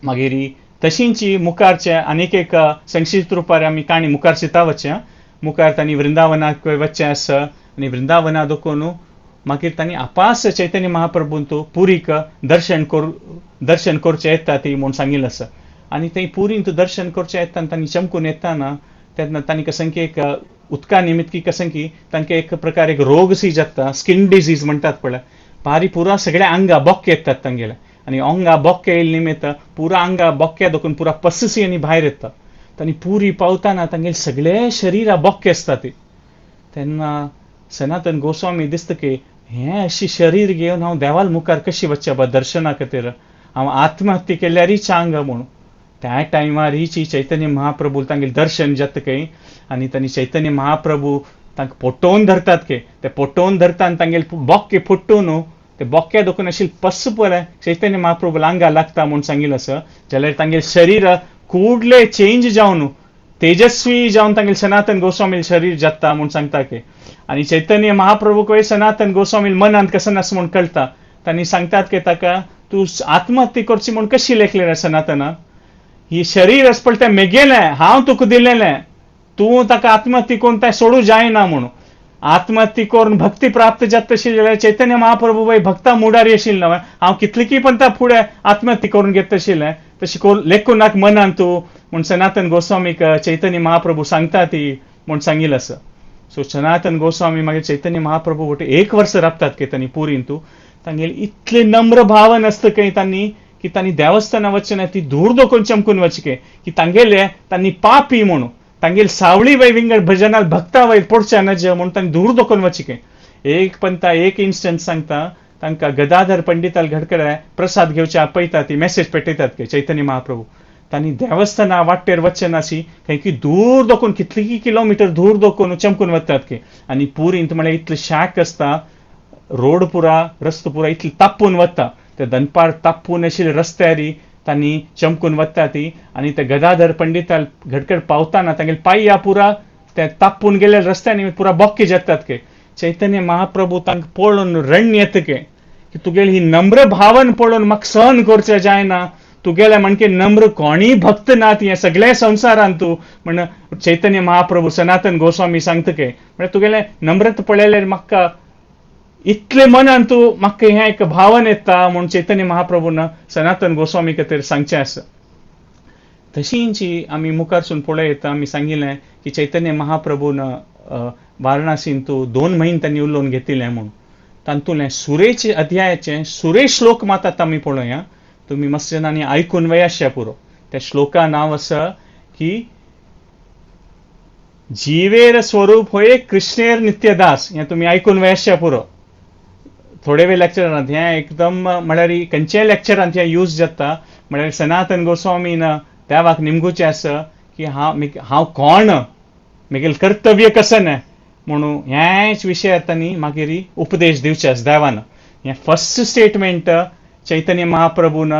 मागीर तशींच मुखारचे आनीक एक संक्षिप्त रुपार आमी काणी मुखार चिंता वचचें. मुखार तांणी वृंदावनाक वचचें आसा आनी वृंदावना देखून मागीर तांणी आपास चैतन्य महाप्रभूंत पुरीक दर्शन करचें येता ती म्हूण सांगिल्लें आसा. आनी थंय पुरींत दर्शन करचें येता आनी तांणी चमकून येताना तेन्ना तांणी कसं की एक उदका निमित्त की कसं की तांकां एक प्रकार एक रोग सी जाता स्किन डिजीज म्हणटात पळय भारी पुरा सगळ्या आंगा बोक्के येतात तांगेले आनी आंगा बोक्के येयले निमित्त पुरा आंगा बोक्क्या देखून पुरा पससी आनी भायर येता. तांणी पुरी पावताना तांगेले सगळे शरीरा बोक्के आसता ती. तेन्ना सनातन गोस्वामी दिसता की हें अशी शरीर घेवन हांव देवाल मुखार कशी वचचें बा दर्शना खातीर हांव आत्महत्या केल्यारय चांग म्हूण. त्या टायमार ही चैतन्य महाप्रभू तांगेलें दर्शन जाता खंय आनी तांणी चैतन्य महाप्रभू तांकां पोटोवन धरतात के ते पोटोवन धरता आनी तांगेले बोक्के फुट्टून ते बोक्क्या देखून आशिल्ले पस पळय चैतन्य महाप्रभू आंगा लागता म्हूण सांगिल्लें आसा. जाल्यार तांगेलें शरीर कुडले चेंज जावन तेजस्वी जावन तांगेले सनातन गोस्वामी शरीर जाता म्हूण सांगता के. आनी चैतन्य महाप्रभूक सनातन गोस्वामी मनांत कसं आसा म्हूण कळटा. तांणी सांगतात की ताका तूं आत्महत्या करची म्हूण कशी लेखलें रे सनातना, ही शरीर आसा पळय तें मेगेलें हांव तुका दिलेलें, तूं ताका आत्महत्या करून तें सोडूं जायना म्हणून. आत्महत्या करून भक्ती प्राप्त जाता तशी जाल्यार चैतन्य महाप्रभू बाय भक्ता मुडारी आशिल्लें न्हय हांव कितली पण त्या फुडें आत्महत्या करून घेता आशिल्लें तशी लेखूं नाका मनान तूं म्हूण सनातन गोस्वामीक चैतन्य महाप्रभू सांगता ती म्हूण सांगिल्लें आसा. सो सनातन गोस्वामी मागीर चैतन्य महाप्रभू वटे 1 वर्स राबतात की तांणी पुरीन तूं तांगेले इतले नम्र भावन आसता खंय तांणी की तांणी देवस्थाना वचचें ना ती धूर दोकून चमकून वचके की तांगेले तांणी पापी म्हणून तांगेले सावळी वय विंगड भजनाल भक्ता वयर पडचें नज म्हणून तांणी धूर दोकून वचके. एक पंता एक इन्स्टंट सांगता तांकां गदाधर पंडिताल घडकडे प्रसाद घेवचे आपयता ती मेसेज पेटयतात की चैतन्य महाप्रभू तांणी देवस्थाना वाटेर वचचें नाशी खंय की दूर दोकून कितली किलोमिटर दूर दोकून चमकून वतात की. आनी पुरींत म्हळ्यार इतले शाक आसता रोड पुरा रस्तो पुरा इतले तापून वता ते दनपार तापून आशिल्ले रस्त्यारी तांणी चमकून वता ती आनी ते गदाधर पंडिताल घडकड पावताना तांगेले पांया पुरा ते तापून गेले रस्त्यांनी पुरा बोक्के जातात के. चैतन्य महाप्रभू तांकां पळोवन रण येता के की तुगेली ही नम्र भावन पळोवन म्हाका सहन करचें जायना, तुगेले म्हणके नम्र कोणीय भक्त ना ती सगळ्या संवसारांत तूं म्हण चैतन्य महाप्रभू सनातन गोस्वामी सांगता के. म्हळ्यार तुगेलें नम्रता पळयल्यार म्हाका इतले मनान तूं म्हाका हें एक भावन येता म्हूण चैतन्य महाप्रभून सनातन गोस्वामी खातीर सांगचें आसा. तशींच आमी मुखारसून पळयता आमी सांगिल्लें की चैतन्य महाप्रभून वारणासीन तूं 2 म्हयने तांणी उलोवन घेतिल्लें म्हूण. तातूंतलें सुरेश अध्यायाचें सुरेश श्लोक मात आतां आमी पळोवया. तुमी मस्त जाणांनी आयकून वयाश्या पुरो. त्या श्लोका नांव आसा की जीवेर स्वरूप होय कृष्णेर नित्यदास. हें तुमी आयकून वयाश्या पुरो. थोडे वेळ लेक्चरांत हें एकदम म्हळ्यार खंयच्याय लेक्चरांत हें यूज जाता. म्हळ्यार सनातन गोस्वामीन देवाक निमगुचें आसा की हांव हांव कोण, म्हगेलें कर्तव्य कशें न्हय म्हणून ह्याच विशयार तांणी मागीर उपदेश दिवचे आसा देवान. हें फर्स्ट स्टेटमेंट चैतन्य महाप्रभून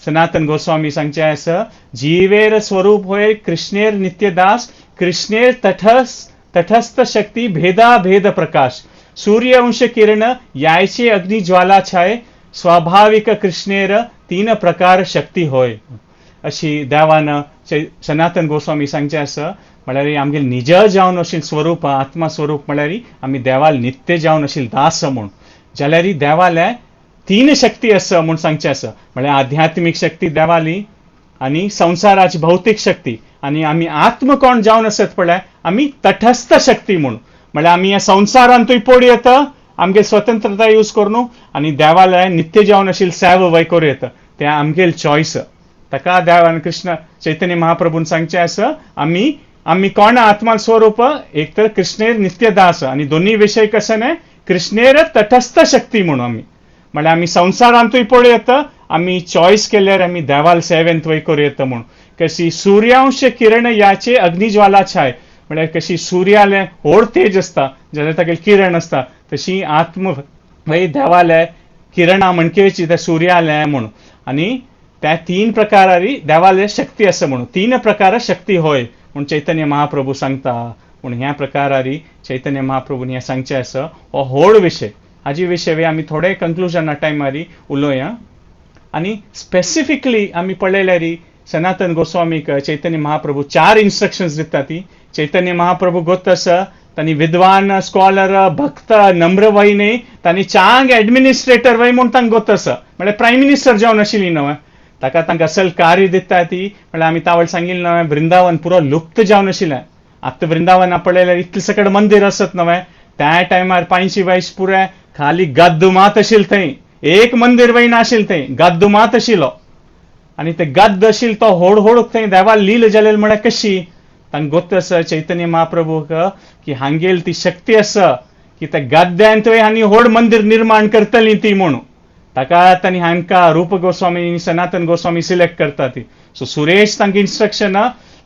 सनातन गोस्वामी सांगचें आसा, जीवेर स्वरूप होय कृष्णेर नित्यदास, कृष्णेर तटस्थ शक्ती भेदाभेद प्रकाश, सूर्यवंश किरण यायचे अग्नि ज्वाला छाय, स्वाभाविक कृष्णेर तीन प्रकार शक्ती होय. अशी देवान सनातन गोस्वामी सांगचें आसा. म्हळ्यार आमगेले निज जावन अशी स्वरूप आत्मा स्वरूप म्हळ्यार आमी देवाल नित्य जावन अशी दास म्हूण, जाल्यार देवाले तीन शक्ती आसा म्हूण सांगचें आसा. म्हळ्यार आध्यात्मीक शक्ती देवाली आनी संवसाराची भौतीक शक्ती, आनी आमी आत्म कोण जावन आसत पळय आमी तटस्थ शक्ती म्हूण. म्हळ्यार आमी ह्या संवसारांतूय पडूं येता आमगे स्वतंत्रता यूज करून, आनी देवाले नित्य जावन आशिल्ली सेवा वय करूं येता, तें आमगेल चॉयस. ताका देवान कृष्ण चैतन्य महाप्रभून सांगचें आसा, आमी आमी कोण आत्मा स्वरूप एक तर कृष्णेर नित्यदास, आनी दोन्ही विशय कशें न्हय कृष्णेर तटस्थ शक्ती म्हणून आमी. म्हळ्यार आमी संवसारांतूय पळय येता, आमी चॉयस केल्यार आमी देवाल सेवेंत वय करूं येता म्हूण. कशी सूर्यांश किरण याचे अग्निज्वाला छाय, म्हळ्यार कशी सुर्यालें व्हड तेज आसता जाल्यार तागेलें किरण आसता, तशी आत्म वय देवाले किरणां म्हणकेची त्या सुर्यालें म्हूण. आनी त्या तीन प्रकारारी देवाले शक्ती आसा म्हणून, तीन प्रकार शक्ती होय म्हूण चैतन्य महाप्रभू सांगता. पूण ह्या प्रकारारी चैतन्य महाप्रभून हें सांगचें आसा. हो व्हड विशय, हाजे विशय आमी थोडे कंक्लुजना टायमारी उलोवया. आनी स्पेसिफिकली आमी पळयल्यार सनातन गोस्वामीक चैतन्य महाप्रभू चार इन्स्ट्रक्शन्स दिता. ती चैतन्य महाप्रभू गोत आसा, तांणी विद्वान स्कॉलर भक्त नम्र वय न्ही, तांणी चांग एडमिनिस्ट्रेटर वय म्हूण तांकां गोत आसा. म्हळ्यार प्रायम मिनिस्टर जावन आशिल्ली न्हय, ताका तांकां असल कार्य दिता ती. म्हळ्यार आमी तावळ सांगिल्लें न्हय, वृंदावन पुरो लुप्त जावन आशिल्लें. आतां वृंदावना पळयल्यार इतलें सकड मंदीर आसत न्हय, त्या टायमार पांयशी वयस पुरे खाली गद्द मात आशिल्लें थंय, एक मंदीर वय नाशिल्लें थंय, गद्द मात आशिल्लो. आनी ते गद्द आशिल्लो तो होड होड थंय देवा लील जालेल. म्हळ्यार कशी तांकां गोत आसा चैतन्य महाप्रभूक की हांगेल ती शक्ती आसा की त्या गद्द्यान थंय आनी व्हड मंदीर निर्माण करतली ती म्हणून. ताका तांणी हांकां रूप गोस्वामी आनी सनातन गोस्वामी सिलेक्ट करता ती. सो सुरेश तांकां इन्स्ट्रक्शन,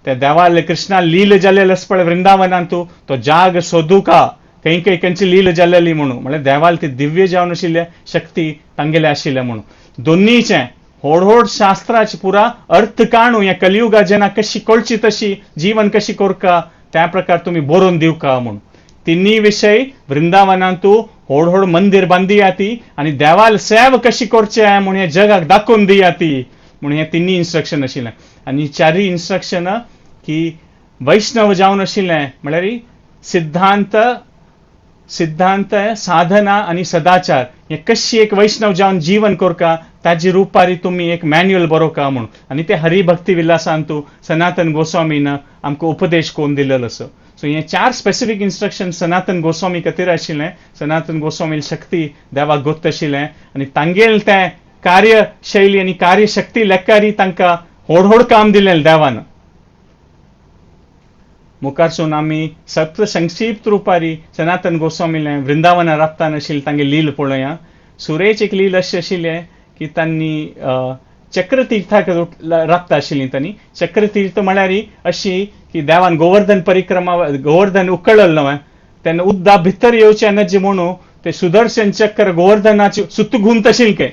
त्या देवाले कृष्णा लील जालेले आसा पळय वृंदावनांतू, तो जाग सोदुका खंय खंय खंयची लील जालेली म्हणून. म्हळ्यार देवाल ती दिव्य जावन आशिल्ले शक्ती तांगेले आशिल्ले म्हणून. दोन्हीचे होड होड शास्त्राची पुरा अर्थ काणू ह्या कलियुगा जेन्ना कशी कळची तशी जीवन कशी कोरका त्या प्रकार तुमी बरोवन दिवका म्हणून. तिन्ही विशय वृंदावनांतू होड होड मंदीर बांदिया ती आनी देवाल सेव कशी करचे म्हूण हे जगाक दाखोवन दिया ती म्हणून हे तिन्ही इन्स्ट्रक्शन आशिल्लें. आनी चारय इन्स्ट्रक्शन की वैष्णव जावन आशिल्लें, म्हळ्यार सिद्धांत सिद्धांत साधना आनी सदाचार हे कशी एक वैष्णव जावन जीवन कोरका ताजी रुपारी तुमी एक मॅन्युअल बरोवका म्हणून. आनी ते हरिभक्ती विलासांतू सनातन गोस्वामीन आमकां उपदेश करून दिलेलो आसा. सो हे चार स्पेसिफीक इन्स्ट्रक्शन सनातन गोस्वामी खातीर आशिल्लें. सनातन गोस्वामी शक्ती देवाक गोत आशिल्लें आनी तांगेल तें कार्यशैली आनी कार्यशक्ती लेखारी तांकां व्हड व्हड काम दिलें देवान. मुखारसून आमी सक्त संक्षिप्त रुपारी सनातन गोस्वामीलें वृंदावना राबतान आशिल्लें तांगे लील पळोवया. सुरेश एक लील अशें आशिल्लें की तांणी चक्रतीर्थाक राबता आशिल्लीं तांणी. चक्रतीर्थ म्हळ्यार अशी की देवान गोवर्धन परिक्रमा, गोवर्धन उकळल न्हय, तेन्ना उद्दा भितर येवचें नज म्हणून ते सुदर्शन चक्र गोवर्धनाचे सुत्त गुंत आशिल्लें काय,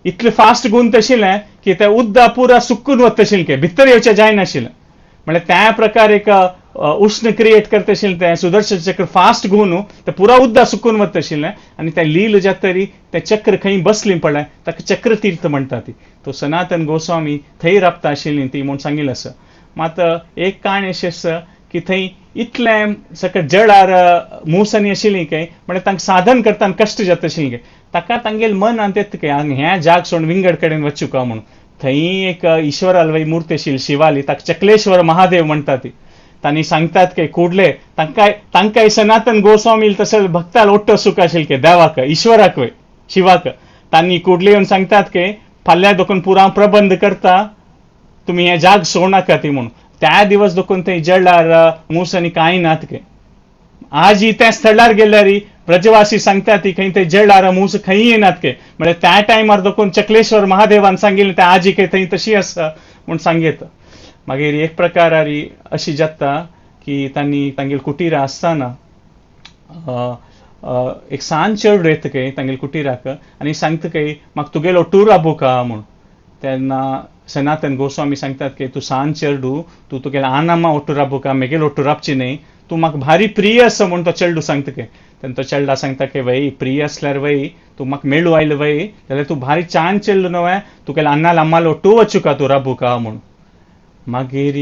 इतलें फास्ट गुंत आशिल्लें की ते उद्दा पुरा सुकून वता आशिल्लें काय, भितर येवचें जायनाशिल्लें. म्हळ्यार त्या प्रकार एक उष्ण क्रिएट करता आशिल्लें तें सुदर्शन चक्र फास्ट घुंवन ते पुरा उद्दा सुकून वता आशिल्लें. आनी तें लील जातरी तें चक्र खंय बसलीं पळय ताका चक्रतीर्थ म्हणटा ती. तो सनातन गोस्वामी थंय राबता आशिल्लीं ती म्हूण सांगिल्लें आसा. मात एक काणी अशी आसा की थंय इतलें सकट जळार मुसांनी आशिल्लीं काय, म्हळ्यार तांकां साधन करतना कश्ट जाता आशिल्लें काय, ताका तांगेले मनांत येता काय ह्या जाग सोडून विंगड कडेन वचूं म्हणून. थंय एक ईश्वराल मूर्ती आशिल्ली शिवाली, ताका चक्लेश्वर महादेव म्हणटा ती. तांणी सांगतात की कुडले तांकां तांकां सनातन गोस्वामी तशें भक्ताल ओट्टो सुख आशिल्लें की देवाक ईश्वराक वय शिवाक. तांणी कुडले येवन सांगतात की फाल्यां दोकून पुरा प्रबंध करता, तुमी हें जाग सोडनाका ती म्हणून. त्या दिवस दोकून थंय जळार मूस आनी कांय नात के. आजी त्या स्थळार गेल्यार ब्रजवासी सांगतात ती खंय ते जळार मूस खंय येनात के. म्हळ्यार त्या टायमार दोकून चक्लेश्वर महादेवान सांगिल्लें त्या आजी खंय थंय तशी आसा म्हूण सांगयत. मागीर एक प्रकारार अशी जाता की तांणी तांगेली कुटिरां आसतना एक सान चेडूं येता खंय तांगेले कुटिराक आनी सांगता खंय म्हाका तुगेलो टूर राबोवका म्हूण. तेन्ना सनातन गोस्वामी सांगतात की तूं सान चेडूं, तूं तुगेले आनामा ओट्टू राबोवका, मेगेलो ओट्टू राबची न्हय, तूं म्हाका भारी प्रिय आसा म्हूण तो चेडू सांगता खंय. तेन्ना तो चेडा सांगता की वय प्रिय आसल्यार वय तूं म्हाका मेळू आयलो वय जाल्यार तूं भारी छान चेडू न्हय, तुगेले अन्नाल अम्मालो ओट्टू वचुका तूं राबोवका म्हूण. मागीर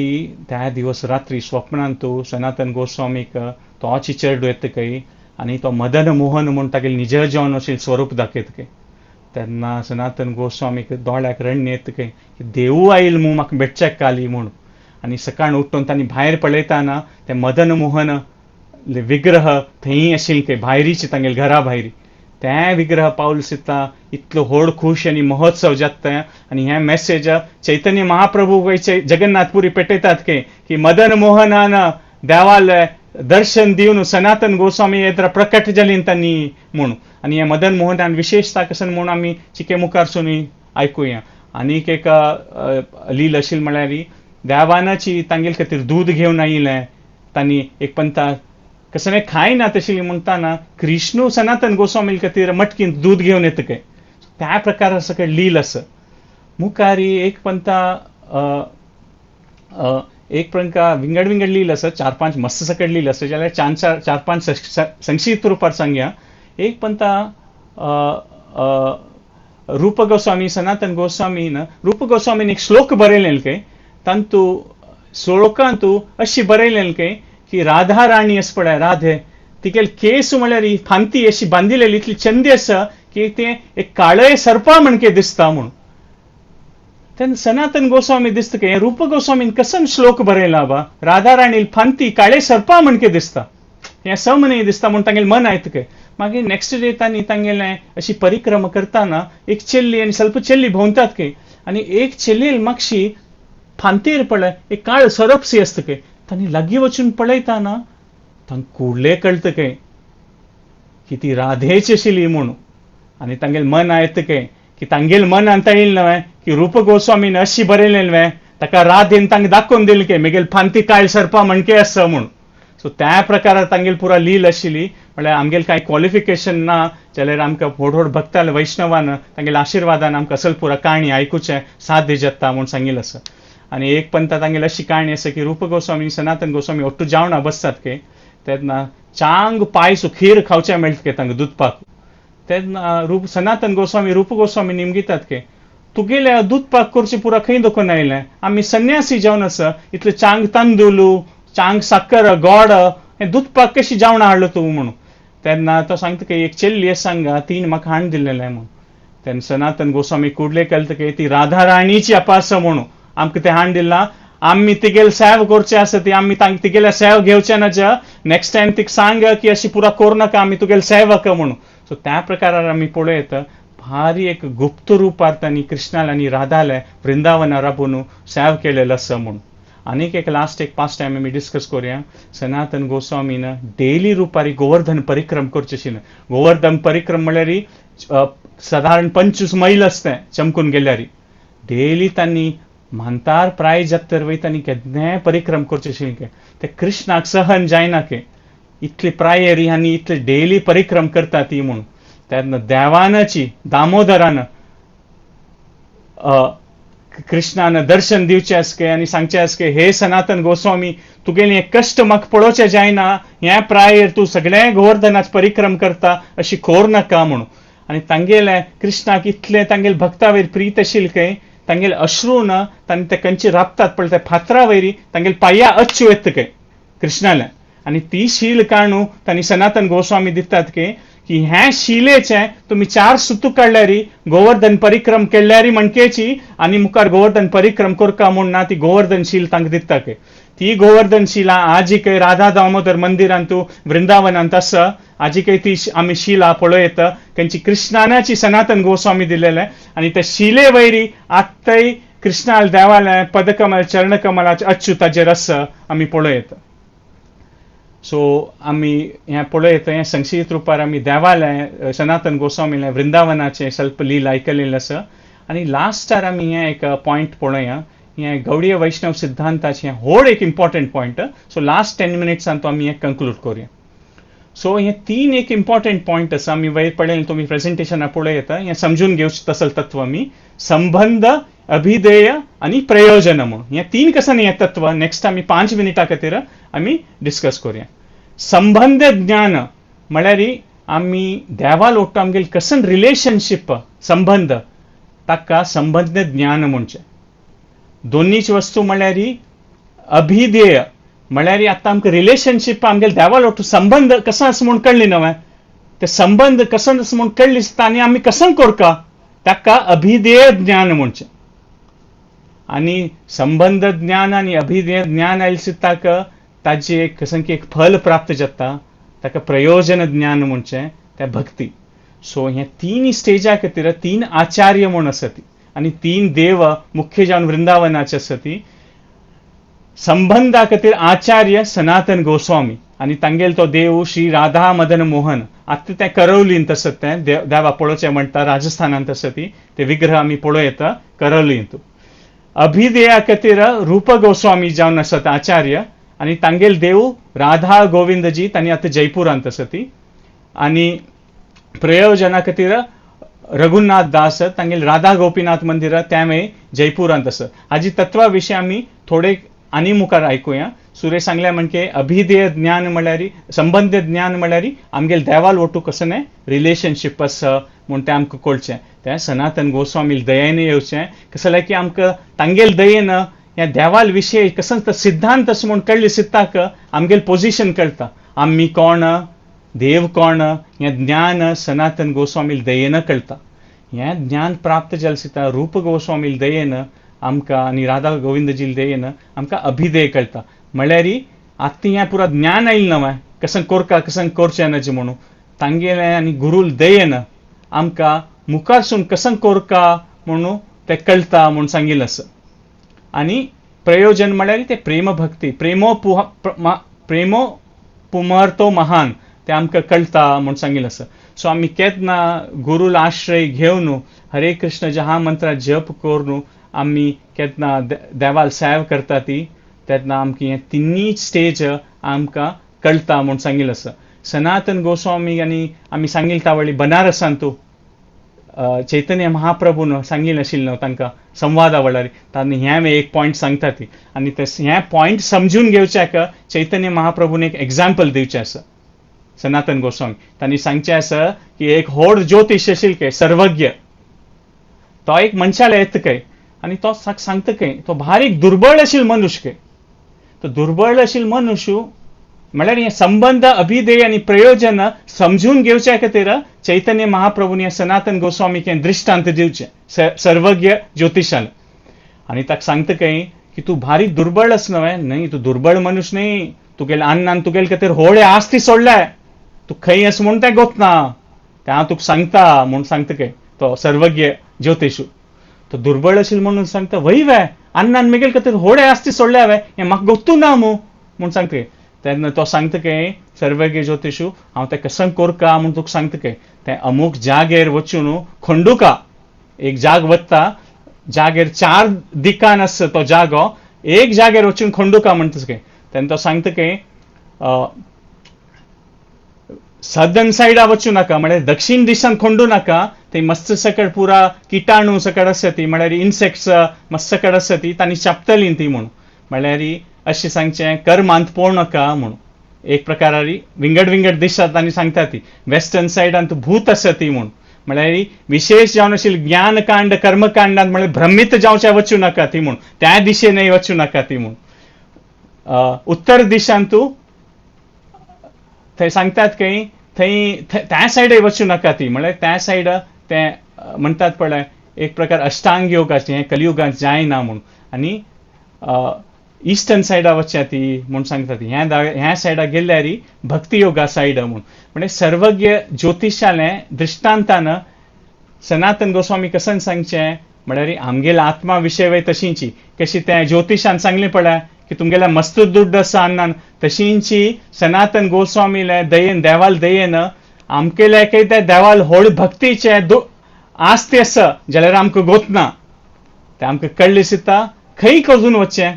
त्या दिवस रात्री स्वप्नांत तूं सनातन गोस्वामीक तोच चेडू येता खंय आनी तो मदन मोहन म्हूण तागेलें निज जावन अशें स्वरूप दाखयता खंय. तेन्ना सनातन गोस्वामीक दोळ्याक रण्य येता खंय की देवू आयल मू म्हाका भेटच्याक काली म्हूण. आनी सकाळ उठून तांणी भायर पळयतना ते मदन मोहन विग्रह थंय आशिल्ले खंय भायरीचे तांगेले घरा भायरी ते विग्रह पावल सुद्दां इतलो व्हड खूश आनी महोत्सव जाता. आनी हें मेसेज चैतन्य महाप्रभू जगन्नाथपुरी पेटयतात खंय की मदन मोहनान देवाले दर्शन दिवन सनातन गोस्वामी येत्र प्रकट जाली तांणी म्हूण. आनी हें मदन मोहनान विशेषता कसन म्हूण आमी चिके मुखारसून आयकुया. आनीक एक लील आशिल्ली म्हळ्यार देवानाची तांगेले खातीर दूद घेवन आयिल्लें तांणी एक पंथा कसलें खायना तशें म्हणटाना कृष्णू सनातन गोस्वामी खातीर मटकींत दूद घेवन येता खंय. त्या प्रकार सगळें लील आसा. मुखार एक पंथा एक प्रंका विंगड विंगड लील आसा, चार पांच मस्त सकट लील आसा जाल्यार चार चार चार पांच संक्षिप्त रुपार सांगया. एक पंथा रूप गोस्वामी सनातन गोस्वामीन रूप गोस्वामीन एक श्लोक बरयलें खंय, तांतू श्लोकांतू अशी बरयलें खंय की राधा राणी आसा पळय राधे तिगेले केस म्हळ्यार ही फांती अशी बांदिलेली इतली चंदी आसा की तें एक काळें सर्पा म्हणके दिसता म्हूण. तेन्ना सनातन गोस्वामी दिसता की रूप गोस्वामीन कसन श्लोक बरयला बा राधा राणी फांती काळे सर्पा म्हणके दिसता, हें सम न्हय दिसता म्हूण तांगेलें मन आयता खंय. मागीर नेक्स्ट डे तांणी तांगेलें अशी परिक्रमा करतना एक चेल्ली आनी स्वल्प चेल्ली भोंवतात खंय आनी एक चेल्ली मागशी फांतीर पळय एक काळ सोरोपसी आसता खंय. तांणी लागीं वचून पळयतना तांकां कुडले कळटा खंय की ती राधेची आशिल्ली म्हूण. आनी तांगेलें मन आयता खंय की तांगेलें मन आनी येयलें न्हय की रूप गोस्वामीन अशी बरयलें न्हय ताका राधेन तांकां दाखोवन दिलें की मेगेले फांती काळ सर्पा म्हणके आसा म्हूण. सो त्या प्रकारार तांगेली पुरा लील आशिल्ली. म्हळ्यार आमगेलें कांय क्वॉलिफिकेशन ना जाल्यार आमकां व्हड व्हड भक्ताले वैष्णवान तांगेल्या आशिर्वादान आमकां असल पुरा काणी आयकुचें साध्य जाता म्हूण सांगिल्लें आसा. आनी एक पंथा तांगेली अशी काणी आसा की रूप गोस्वामी सनातन गोस्वामी ఒట్టు जेवणा बसतात खंय तेन्ना चांग पायस खीर खावचें मेळटा खंय तांकां दूदपाक. तेन्ना रूप सनातन गोस्वामी रूप गोस्वामी निमगितात खंय तुगेल्या दूदपाक करचें पुरा खंय दखून आयलें, आमी संन्यासी जावन आसा इतलें चांग तांदूळ चांग साकर गोड हें दूदपाक कशी जेवणां हाडलो तूं म्हणून. तेन्ना तो सांगता की एक चेल्ली आसा हांगा तिणें म्हाका हाडून दिल्लेलें म्हूण. तेन्ना सनातन गोस्वामी कुडले कळटा की ती राधा राणीची अपासा म्हणून आमकां तें हाडून दिलां, आमी तिगेले सेव करचें आसा ती आमी तांकां तिगेले सेव घेवचें ना नेक्स्ट टायम तिका सांग की अशी पुरा करूं नाका आमी तुगेले सेवक म्हणून. सो त्या प्रकारार आमी पळयत भारी एक गुप्त रुपार तांणी कृष्णाले आनी राधाले वृंदावना राबून सेव केलेलो आसा म्हूण. आनीक एक लास्ट एक पास्ट टायम आमी डिस्कस करुया. सनातन गोस्वामीन डेली रुपारी गोवर्धन परिक्रम करचे आशिल्लें. गोवर्धन परिक्रम म्हळ्यार सादारण 25 मैल आसता चमकून गेल्यार. डेली तांणी म्हांतार प्राय जात्तर वय तांणी केन्नाय परिक्रम करचे आशिल्लें. ते कृष्णाक सहन जायना के इतली प्रायरी आनी इतले डेली परिक्रम करता ती म्हूण. तेन्ना देवानाची दामोदरान कृष्णान दर्शन दिवचें आसके आनी सांगचें आसके हे सनातन गोस्वामी तुगेलें हें कश्ट म्हाका पळोवचें जायना, हें प्रायेर तूं सगळें गोवर्धनाच परिक्रम करता अशी कोर नाका म्हणून. आनी तांगेलें कृष्णाक इतलें तांगेले भक्ता वयर प्रीत आशिल्लें खंय तांगेले अश्रून तांणी ते कंची राबतात पळय त्या फातरा वयरी तांगेले पांया अच्छू येता खंय कृष्णाले. आनी ती शील काडून तांणी सनातन गोस्वामी दितात की की ह्या शिलेचें तुमी 4 सुतू काडल्यारी गोवर्धन परिक्रम केल्यारी म्हणकेची आनी मुखार गोवर्धन परिक्रम करका म्हूण ना ती गोवर्धन शील तांकां दिता खंय. ती गोवर्धन शिला आजिकय राधा दामोदर मंदिरांत वृंदावनांत आसा, आजिकय ती आमी शिला पळयत तेंची कृष्णानाची सनातन गोस्वामी दिलेलें. आनी त्या शिले वयरी आत्तय कृष्णाल देवालें पदकमल चरणकमलाचें अच्छू ताजेर आसा आमी पळयत. सो आमी हें पळयत हें संक्षिप्त रुपार आमी देवालें सनातन गोस्वामीलें वृंदावनाचें स्वल्प लीला आयकलेलें आसा. आनी लास्टार आमी हें एक पॉयंट पळोवया. हें गौडीय वैष्णव सिद्धांताचें व्हड एक इम्पॉर्टंट पॉयंट. सो लास्ट 10 मिनिट्सान तो आमी हें कंक्लूड करुया. सो हे तीन एक इम्पॉर्टंट पॉयंट आसा, आमी वयर पळयलें, तुमी प्रेजेंटेशना पळोवं येता. हें समजून घेवचें तसल तत्व आमी संबंध, अभिधेय आनी प्रयोजन म्हणून हे तीन कसन हे तत्व नेक्स्ट आमी 5 मिनिटां खातीर आमी डिस्कस करुया. संबंध ज्ञान म्हळ्यार आमी देवा ओट्टू आमगेले कसन रिलेशनशीप संबंध, ताका संबंध ज्ञान म्हणचें. दोनीच वस्तू म्हळ्यार अभिधेय म्हळ्यार आतां आमकां रिलेशनशीप आमगेले देवा ओट्टू संबंध कसो आसा म्हूण कळ्ळी न्हय, ते संबंध कसो आसा म्हूण कळ्ळी दिसता आनी आमी कसो करका ताका अभिधेय ज्ञान म्हणचें. आनी संबंध ज्ञान आनी अभिधेय ज्ञान आयले सुद्दां ताजें एक कसं की एक फल प्राप्त जाता, ताका प्रयोजन ज्ञान म्हणचें, तें भक्ती. सो हे तीन स्टेजा खातीर तीन आचार्य म्हूण आसत आनी तीन देव मुख्य जावन वृंदावनाचे आसती. संबंधा खातीर आचार्य सनातन गोस्वामी आनी तांगेलो तो देव श्री राधा मदन मोहन. आतां तें करौलींत आसत, तें देवा पळोवचें म्हणटा, राजस्थानांत आसत ते विग्रह आमी पळोवं येता करौलींत. अभिधेया खातीर रूप गोस्वामी जावन आसत आचार्य आनी तांगेल देव राधा गोविंदजी, तांणी आतां जयपुरांत आसती. आनी प्रयोजना खातीर रघुनाथ दास, तांगेल राधा गोपीनाथ मंदिर तेंवूय जयपुरांत आसा. हाजी तत्वा विशीं आमी थोडे आनी मुखार आयकुया. सुरेश सांगल्या म्हणजे अभिधेय ज्ञान म्हळ्यार संबंध ज्ञान म्हळ्यार आमगेले देवाल ओटू कसं न्हय रिलेशनशीप आसा म्हूण तें आमकां कळचें, तें सनातन गोस्वामी दयेन येवचें. कसं जाल्यार की आमकां तांगेल दयेन ह्या देवाल विशय कसं तो सिद्धांत अशें म्हूण कळ्ळें सिद्धाक आमगेले पोजिशन कळटा, आमी कोण देव कोण, हें ज्ञान सनातन गोस्वामी दयेन कळटा. हें ज्ञान प्राप्त जालें सिता रूप गोस्वामी दयेन आमकां आनी राधा गोविंदजी दयेन आमकां अभिधेय कळटा. म्हळ्यार आतां हें पुरा ज्ञान आयलें न्हय कसं कोरका कसं करचें नज म्हणून तांगेलें आनी गुरूल दयेन आमकां मुखारसून कसं कोरका म्हणून तें कळटा म्हूण सांगिल्लें आसा. आनी प्रयोजन म्हळ्यार तें प्रेमभक्ती, प्रेमो प्रेमो पुमर्थो महान, तें आमकां कळटा म्हूण सांगिल्लें आसा. सो आमी केन्ना गुरूल आश्रय घेवन हरे कृष्ण जहा मंत्रा जप करून आमी केन्ना देवाल सेव करता ती तेन्ना आमकां हें तिनूय स्टेज आमकां कळटा म्हूण सांगिल्लें आसा. सनातन गोस्वामी आनी आमी सांगिल्लें तावळी बनारसांतू चैतन्य महाप्रभून सांगिल्लें आशिल्लें न्हू तांकां संवादा वेळार, तांणी हें एक पॉयंट सांगता ती आनी ते हें पॉयंट समजून घेवच्याक चैतन्य महाप्रभून एक एग्जाम्पल दिवचें आसा. सनातन गोस्वामी तांणी सांगचें आसा की एक व्हड ज्योतिश आशिल्ले काय सर्वज्ञ, तो एक मनशाले येता काय आनी तो सांगता काय तो भारी दुर्बळ आशिल्लो मनुष्य काय. तो दुर्बळ आशिल्लो मनुष्य म्हळ्यार हें संबंध अभिधेय आनी प्रयोजन समजून घेवच्या खातीर चैतन्य महाप्रभून हें सनातन गोस्वामीक हें दृश्टांत दिवचें सर्वज्ञ ज्योतिशान. आनी ताका सांगता काय की तूं भारी दुर्बळ आसा न्हय, न्हय तूं दुर्बळ मनुष्य न्हय, तुगेले अन्नान तुगेले खातीर होळे आस्ती सोडल्या, तूं खंय आसा म्हूण तें गोतना, तें हांव तुका सांगता म्हूण सांगता काय तो सर्वज्ञ ज्योतिशू. तो दुर्बळ आशिल्लो म्हणून सांगता वय वे अन्नान मेगेले खातीर होळे आस्ती सोडल्या वे, हें म्हाका गोत्तू ना मू म्हूण सांगता. तेन्ना तो सांगता काय सर्वज्ञ ज्योतिशू हांव तें कसं कोरका म्हूण तुका सांगता काय, तें अमूक जागेर वचून खंडुका एक जाग वता, जागेर चार दिकान आसा तो जागो, एक जागेर वचून खंडुका म्हणटा काय. तेन्ना तो सांगता काय सदर्न सायडा वचूं नाका, म्हळ्यार दक्षिण दिशान खंडू नाका, थंय मस्त सकड पुरा किटाणू सकड आसा ती, म्हळ्यार इन्सेक्ट्स मस्त सकड आसा ती, तांणी चापतली ती म्हणून. म्हळ्यार अशें सांगचें कर्मांत पळोवं नाका म्हणून. एक प्रकारारी विंगड विंगड दिशा तांणी सांगता ती. वेस्टर्न सायडान भूत आसा ती म्हणून, म्हळ्यार विशेष जावन आशिल्लें ज्ञानकांड कर्मकांडान म्हळ्यार भ्रमीत जावचें वचूं नाका ती म्हूण, त्या दिशेनय वचूं नाका ती म्हूण. उत्तर दिशांतू थंय सांगतात खंय थंय त्या सायडय वचूं नाका ती, म्हळ्यार त्या सायड तें म्हणटात पळय एक प्रकार अष्टांग योगाचें हें कलियुगांत जायना म्हूण. आनी इस्टर्न सायडा वचचें ती म्हूण सांगता ती, ह्या सायडा गेल्यार भक्ती योगा सायड म्हूण. म्हणजे सर्वज्ञ ज्योतिशालें दृश्टांतान सनातन गोस्वामी कसन सांगचें म्हळ्यार आमगेल्या आत्मा विशय वय तशींची कशी तें ज्योतिशान सांगलें पळय की तुमगेल्या मस्त दुड्ड आसा अन्नान, तशींची सनातन गोस्वामीले दयेन देवाल दयेन आमकेले काही त्या देवाल होड भक्तीचे आस्ती आसा जाल्यार आमकां गोतना तें आमकां कळ्ळें सुद्दां. खंय करून वचचें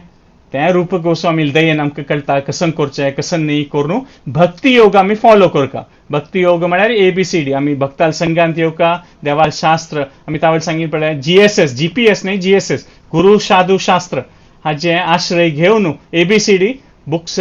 तें रूप गोस्वामी दयेन आमकां कळटा कसं करचें कसं न्ही करून भक्ती योग आमी फॉलो करता. भक्ती योग म्हळ्यार ABCD. आमी भक्ताल संघांत येवका, देवाल शास्त्र आमी तावळ सांगीत पळय GSS GPS न्ही GSS गुरु साधू शास्त्र हाजें आश्रय घेवन ABCD books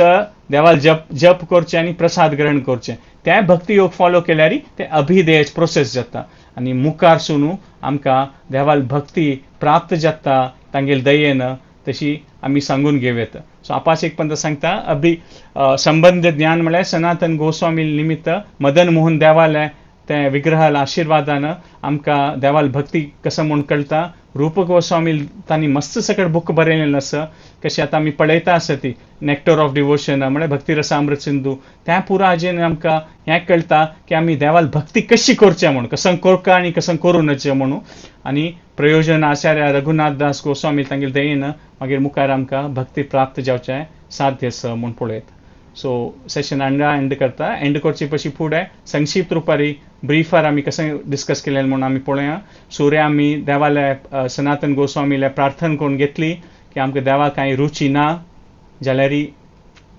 देवाल जप जप करचें आनी प्रसाद ग्रहण करचें. तें भक्ती योग फॉलो केल्यार तें अभिधेय प्रोसेस जाता आनी मुखार सून आमकां देवाल भक्ती प्राप्त जाता तांगेल दयेन तशी आमी सांगून घेवं येता. सो आपास एक पंत सांगता अभि संबंध ज्ञान म्हळ्यार सनातन गोस्वामी निमित्त मदन मोहन देवाले ते विग्रहाला आशिर्वादान आमकां देवाल भक्ती कसं म्हूण कळटा. रूप गोस्वामी तांणी मस्त सकट बूक बरयलेलें आसा कशें आतां आमी पळयता आसा ती नेक्टर ऑफ डिवोशन म्हळ्यार भक्ती रसामृत सिंधू त्या पुरा हाजेन आमकां हें कळटा की आमी देवाल भक्ती कशी करचें म्हूण, कसं करका आनी कसं करूं नचें म्हणून. आनी प्रयोजन आचार्य रघुनाथ दास गोस्वामी तांगेले दयेन मागीर मुखार आमकां भक्ती प्राप्त जावचें साध्य आसा म्हूण पळयता. सो सेशन हांगा एंड करता. एंड करचे पशी फुडें संक्षिप्त रुपारी ब्रीफार आमी कशें डिस्कस केलें म्हूण आमी पळोवया. सुर्या आमी देवाले सनातन गोस्वामीले प्रार्थना करून घेतली की आमकां देवा कांय रुची ना जाल्यार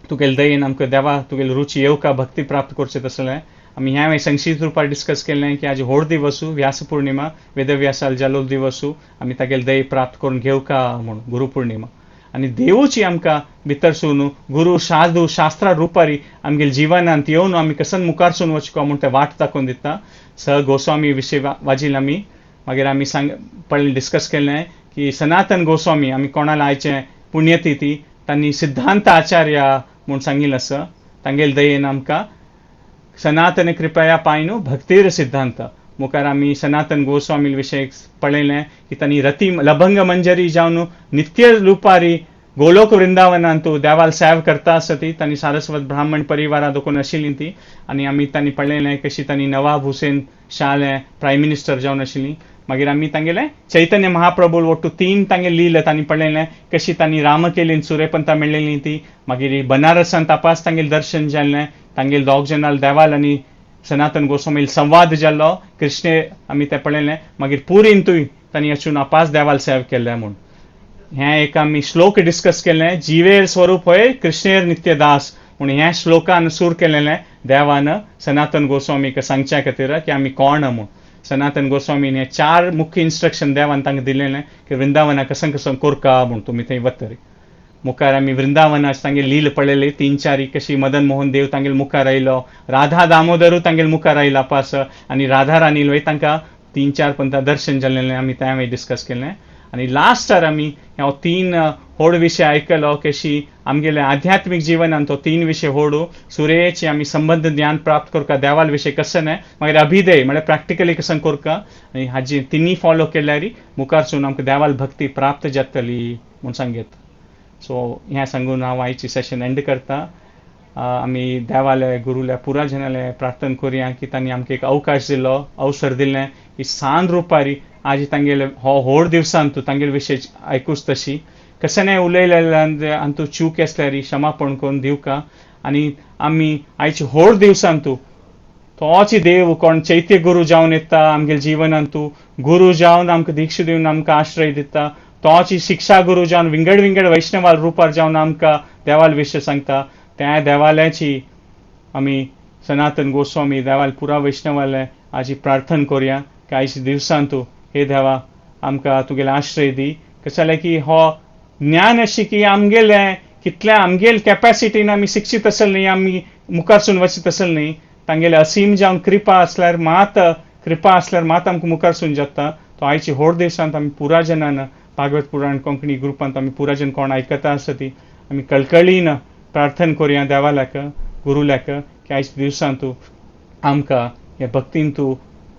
तुगेले दयेन आमकां देवा तुगेली रुची येवका भक्ती प्राप्त करचें तसलें आमी ह्या संक्षिप्त रुपार डिस्कस केलें की आज व्हड दिवसू व्यास पौर्णिमा वेदव्यासाल जालो दिवसू आमी तागेले दय प्राप्त करून घेवका म्हूण गुरुपौर्णिमा. आनी देवूची आमकां भितर सून गुरु साधू शास्त्रा रुपारी आमगेले जिवनांत येवन आमी कसन मुखार सून वचको म्हूण ते वाट दाखोवन दिता. स गोस्वामी विशय वाजील आमी मागीर आमी सांग पळय डिस्कस केलें की सनातन गोस्वामी आमी कोणाला आयचें पुण्यतिथी तांणी सिद्धांत आचार्य म्हूण सांगिल्लें आसा. तांगेले दयेन आमकां सनातन कृपया पायनु भक्तीर सिद्धांत. मुखार आमी सनातन गोस्वामी विशय पळयलें की तांणी रती लभंग मंजरी जावन नित्य रुपारी गोलोक वृंदावनांतू देवाल सेव करता आसा ती तांणी सारस्वत ब्राह्मण परिवारा दोकून आशिल्ली ती. आनी आमी तांणी पळयलें कशी तांणी नवाब हुसेन शाह प्रायम मिनिस्टर जावन आशिल्ली. मागीर आमी तांगेले चैतन्य महाप्रभू ಒಟ್ಟು 3 तांगेले लील तांणी पळयलें कशी तांणी रामकेलीन सुरेपंता मेळ्ळेली ती. मागीर बनारसान तपास तांगेले दर्शन जालें, तांगेले दोग जनाल देवाल आनी सनातन गोस्वामी संवाद जालो कृष्णे आमी तें पळयलें. मागीर पुरींतूय तांणी वचून अपास देवाल सेव केलें म्हूण हें एक आमी श्लोक डिस्कस केलें. जिवेर स्वरूप होय कृष्णेर नित्यदास म्हूण ह्या श्लोकान सूर केलेलें देवान सनातन गोस्वामीक सांगच्या खातीर की आमी कोण म्हूण. सनातन गोस्वामीन हे 4 मुख्य इन्स्ट्रक्शन देवान तांकां दिलेलें की वृंदावना कसं कसं कोरका म्हूण तुमी थंय वतरी. मुखार आमी वृंदावनाच तांगेली लील पळयली 3-4 कशी मदन मोहन देव तांगेले मुखार आयलो, राधा दामोदरू तांगेले मुखार आयलो पास आनी राधा रानी वय तांकां 3-4 पंता दर्शन जालेलें आमी तें हांवें डिस्कस केलें. आनी लास्टार आमी हांव 3 होड विशय आयकलो कशी आमगेले आध्यात्मीक जिवनान तो 3 विशय होडू सुरेचे आमी संबंध ज्ञान प्राप्त करका देवाल विशय कसं न्हय मागीर अभिधेय म्हळ्यार प्रॅक्टिकली कसं करका आनी हाजी तिन्ही फॉलो केल्यार मुखारसून आमकां देवाल भक्ती प्राप्त जातली म्हूण सांगयता. सो हें सांगून हांव आयची सेशन एंड करता. आमी देवाले गुरुले पुरा जनाले प्रार्थना करुया की तांणी आमकां एक अवकाश दिलो, अवसर दिलें की सान रुपारी आज तांगेले हो व्हड दिवसान तूं तांगेले विशय आयकूच तशी कशें न्हय उलयलें आनी तूं चूक आसल्यार क्षमापण करून दिवका. आनी आमी आयचे व्हड दिवसान तूं तोच देव कोण चैत्य गुरू जावन येता आमगेले जिवनान तूं गुरू जावन आमकां दीक्षा दिवन आमकां आश्रय दिता, तोच शिक्षा गुरू जावन विंगड विंगड वैष्णवाल रुपार जावन आमकां देवाल विशय सांगता. त्या देवाल्याची आमी सनातन गोस्वामी देवाल पुरा वैष्णवाले आजी प्रार्थना करुया की आयच्या दिवसान तूं हे देवा आमकां तुगेले आश्रय दी. कशें जालें की हो ज्ञान अशी की आमगेले कितल्या आमगेले कॅपॅसिटीन आमी शिक्षीत आसल न्ही, आमी मुखारसून वचीत आसल न्ही, तांगेले असीम जावन कृपा आसल्यार मात, कृपा आसल्यार मात आमकां मुखारसून जाता. तो आयची व्हड दिवसांत आमी पुरा जनान भागवत पुराण कोंकणी ग्रुपांत आमी पुरा जन कोण आयकता आसा ती आमी कळकळीन प्रार्थना करुया देवाल्याक गुरुल्याक की आयच्या दिवसांत तूं आमकां ह्या भक्तीन तूं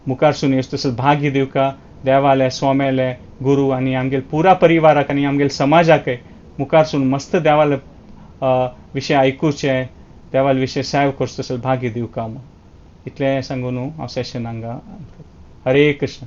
मुखारसून येवचो तसोच भाग्य दिवका. देवाले स्वाम्याले गुरू आनी आमगेले पुरा परिवाराक आनी आमगेले समाजाकय मुखारसून मस्त देवाले विशय आयकुचे, देवाले विशय सेव करचो तसो भाग्य दिवका. इतलें सांगून हांव सेशन हांगा. हरे कृष्ण.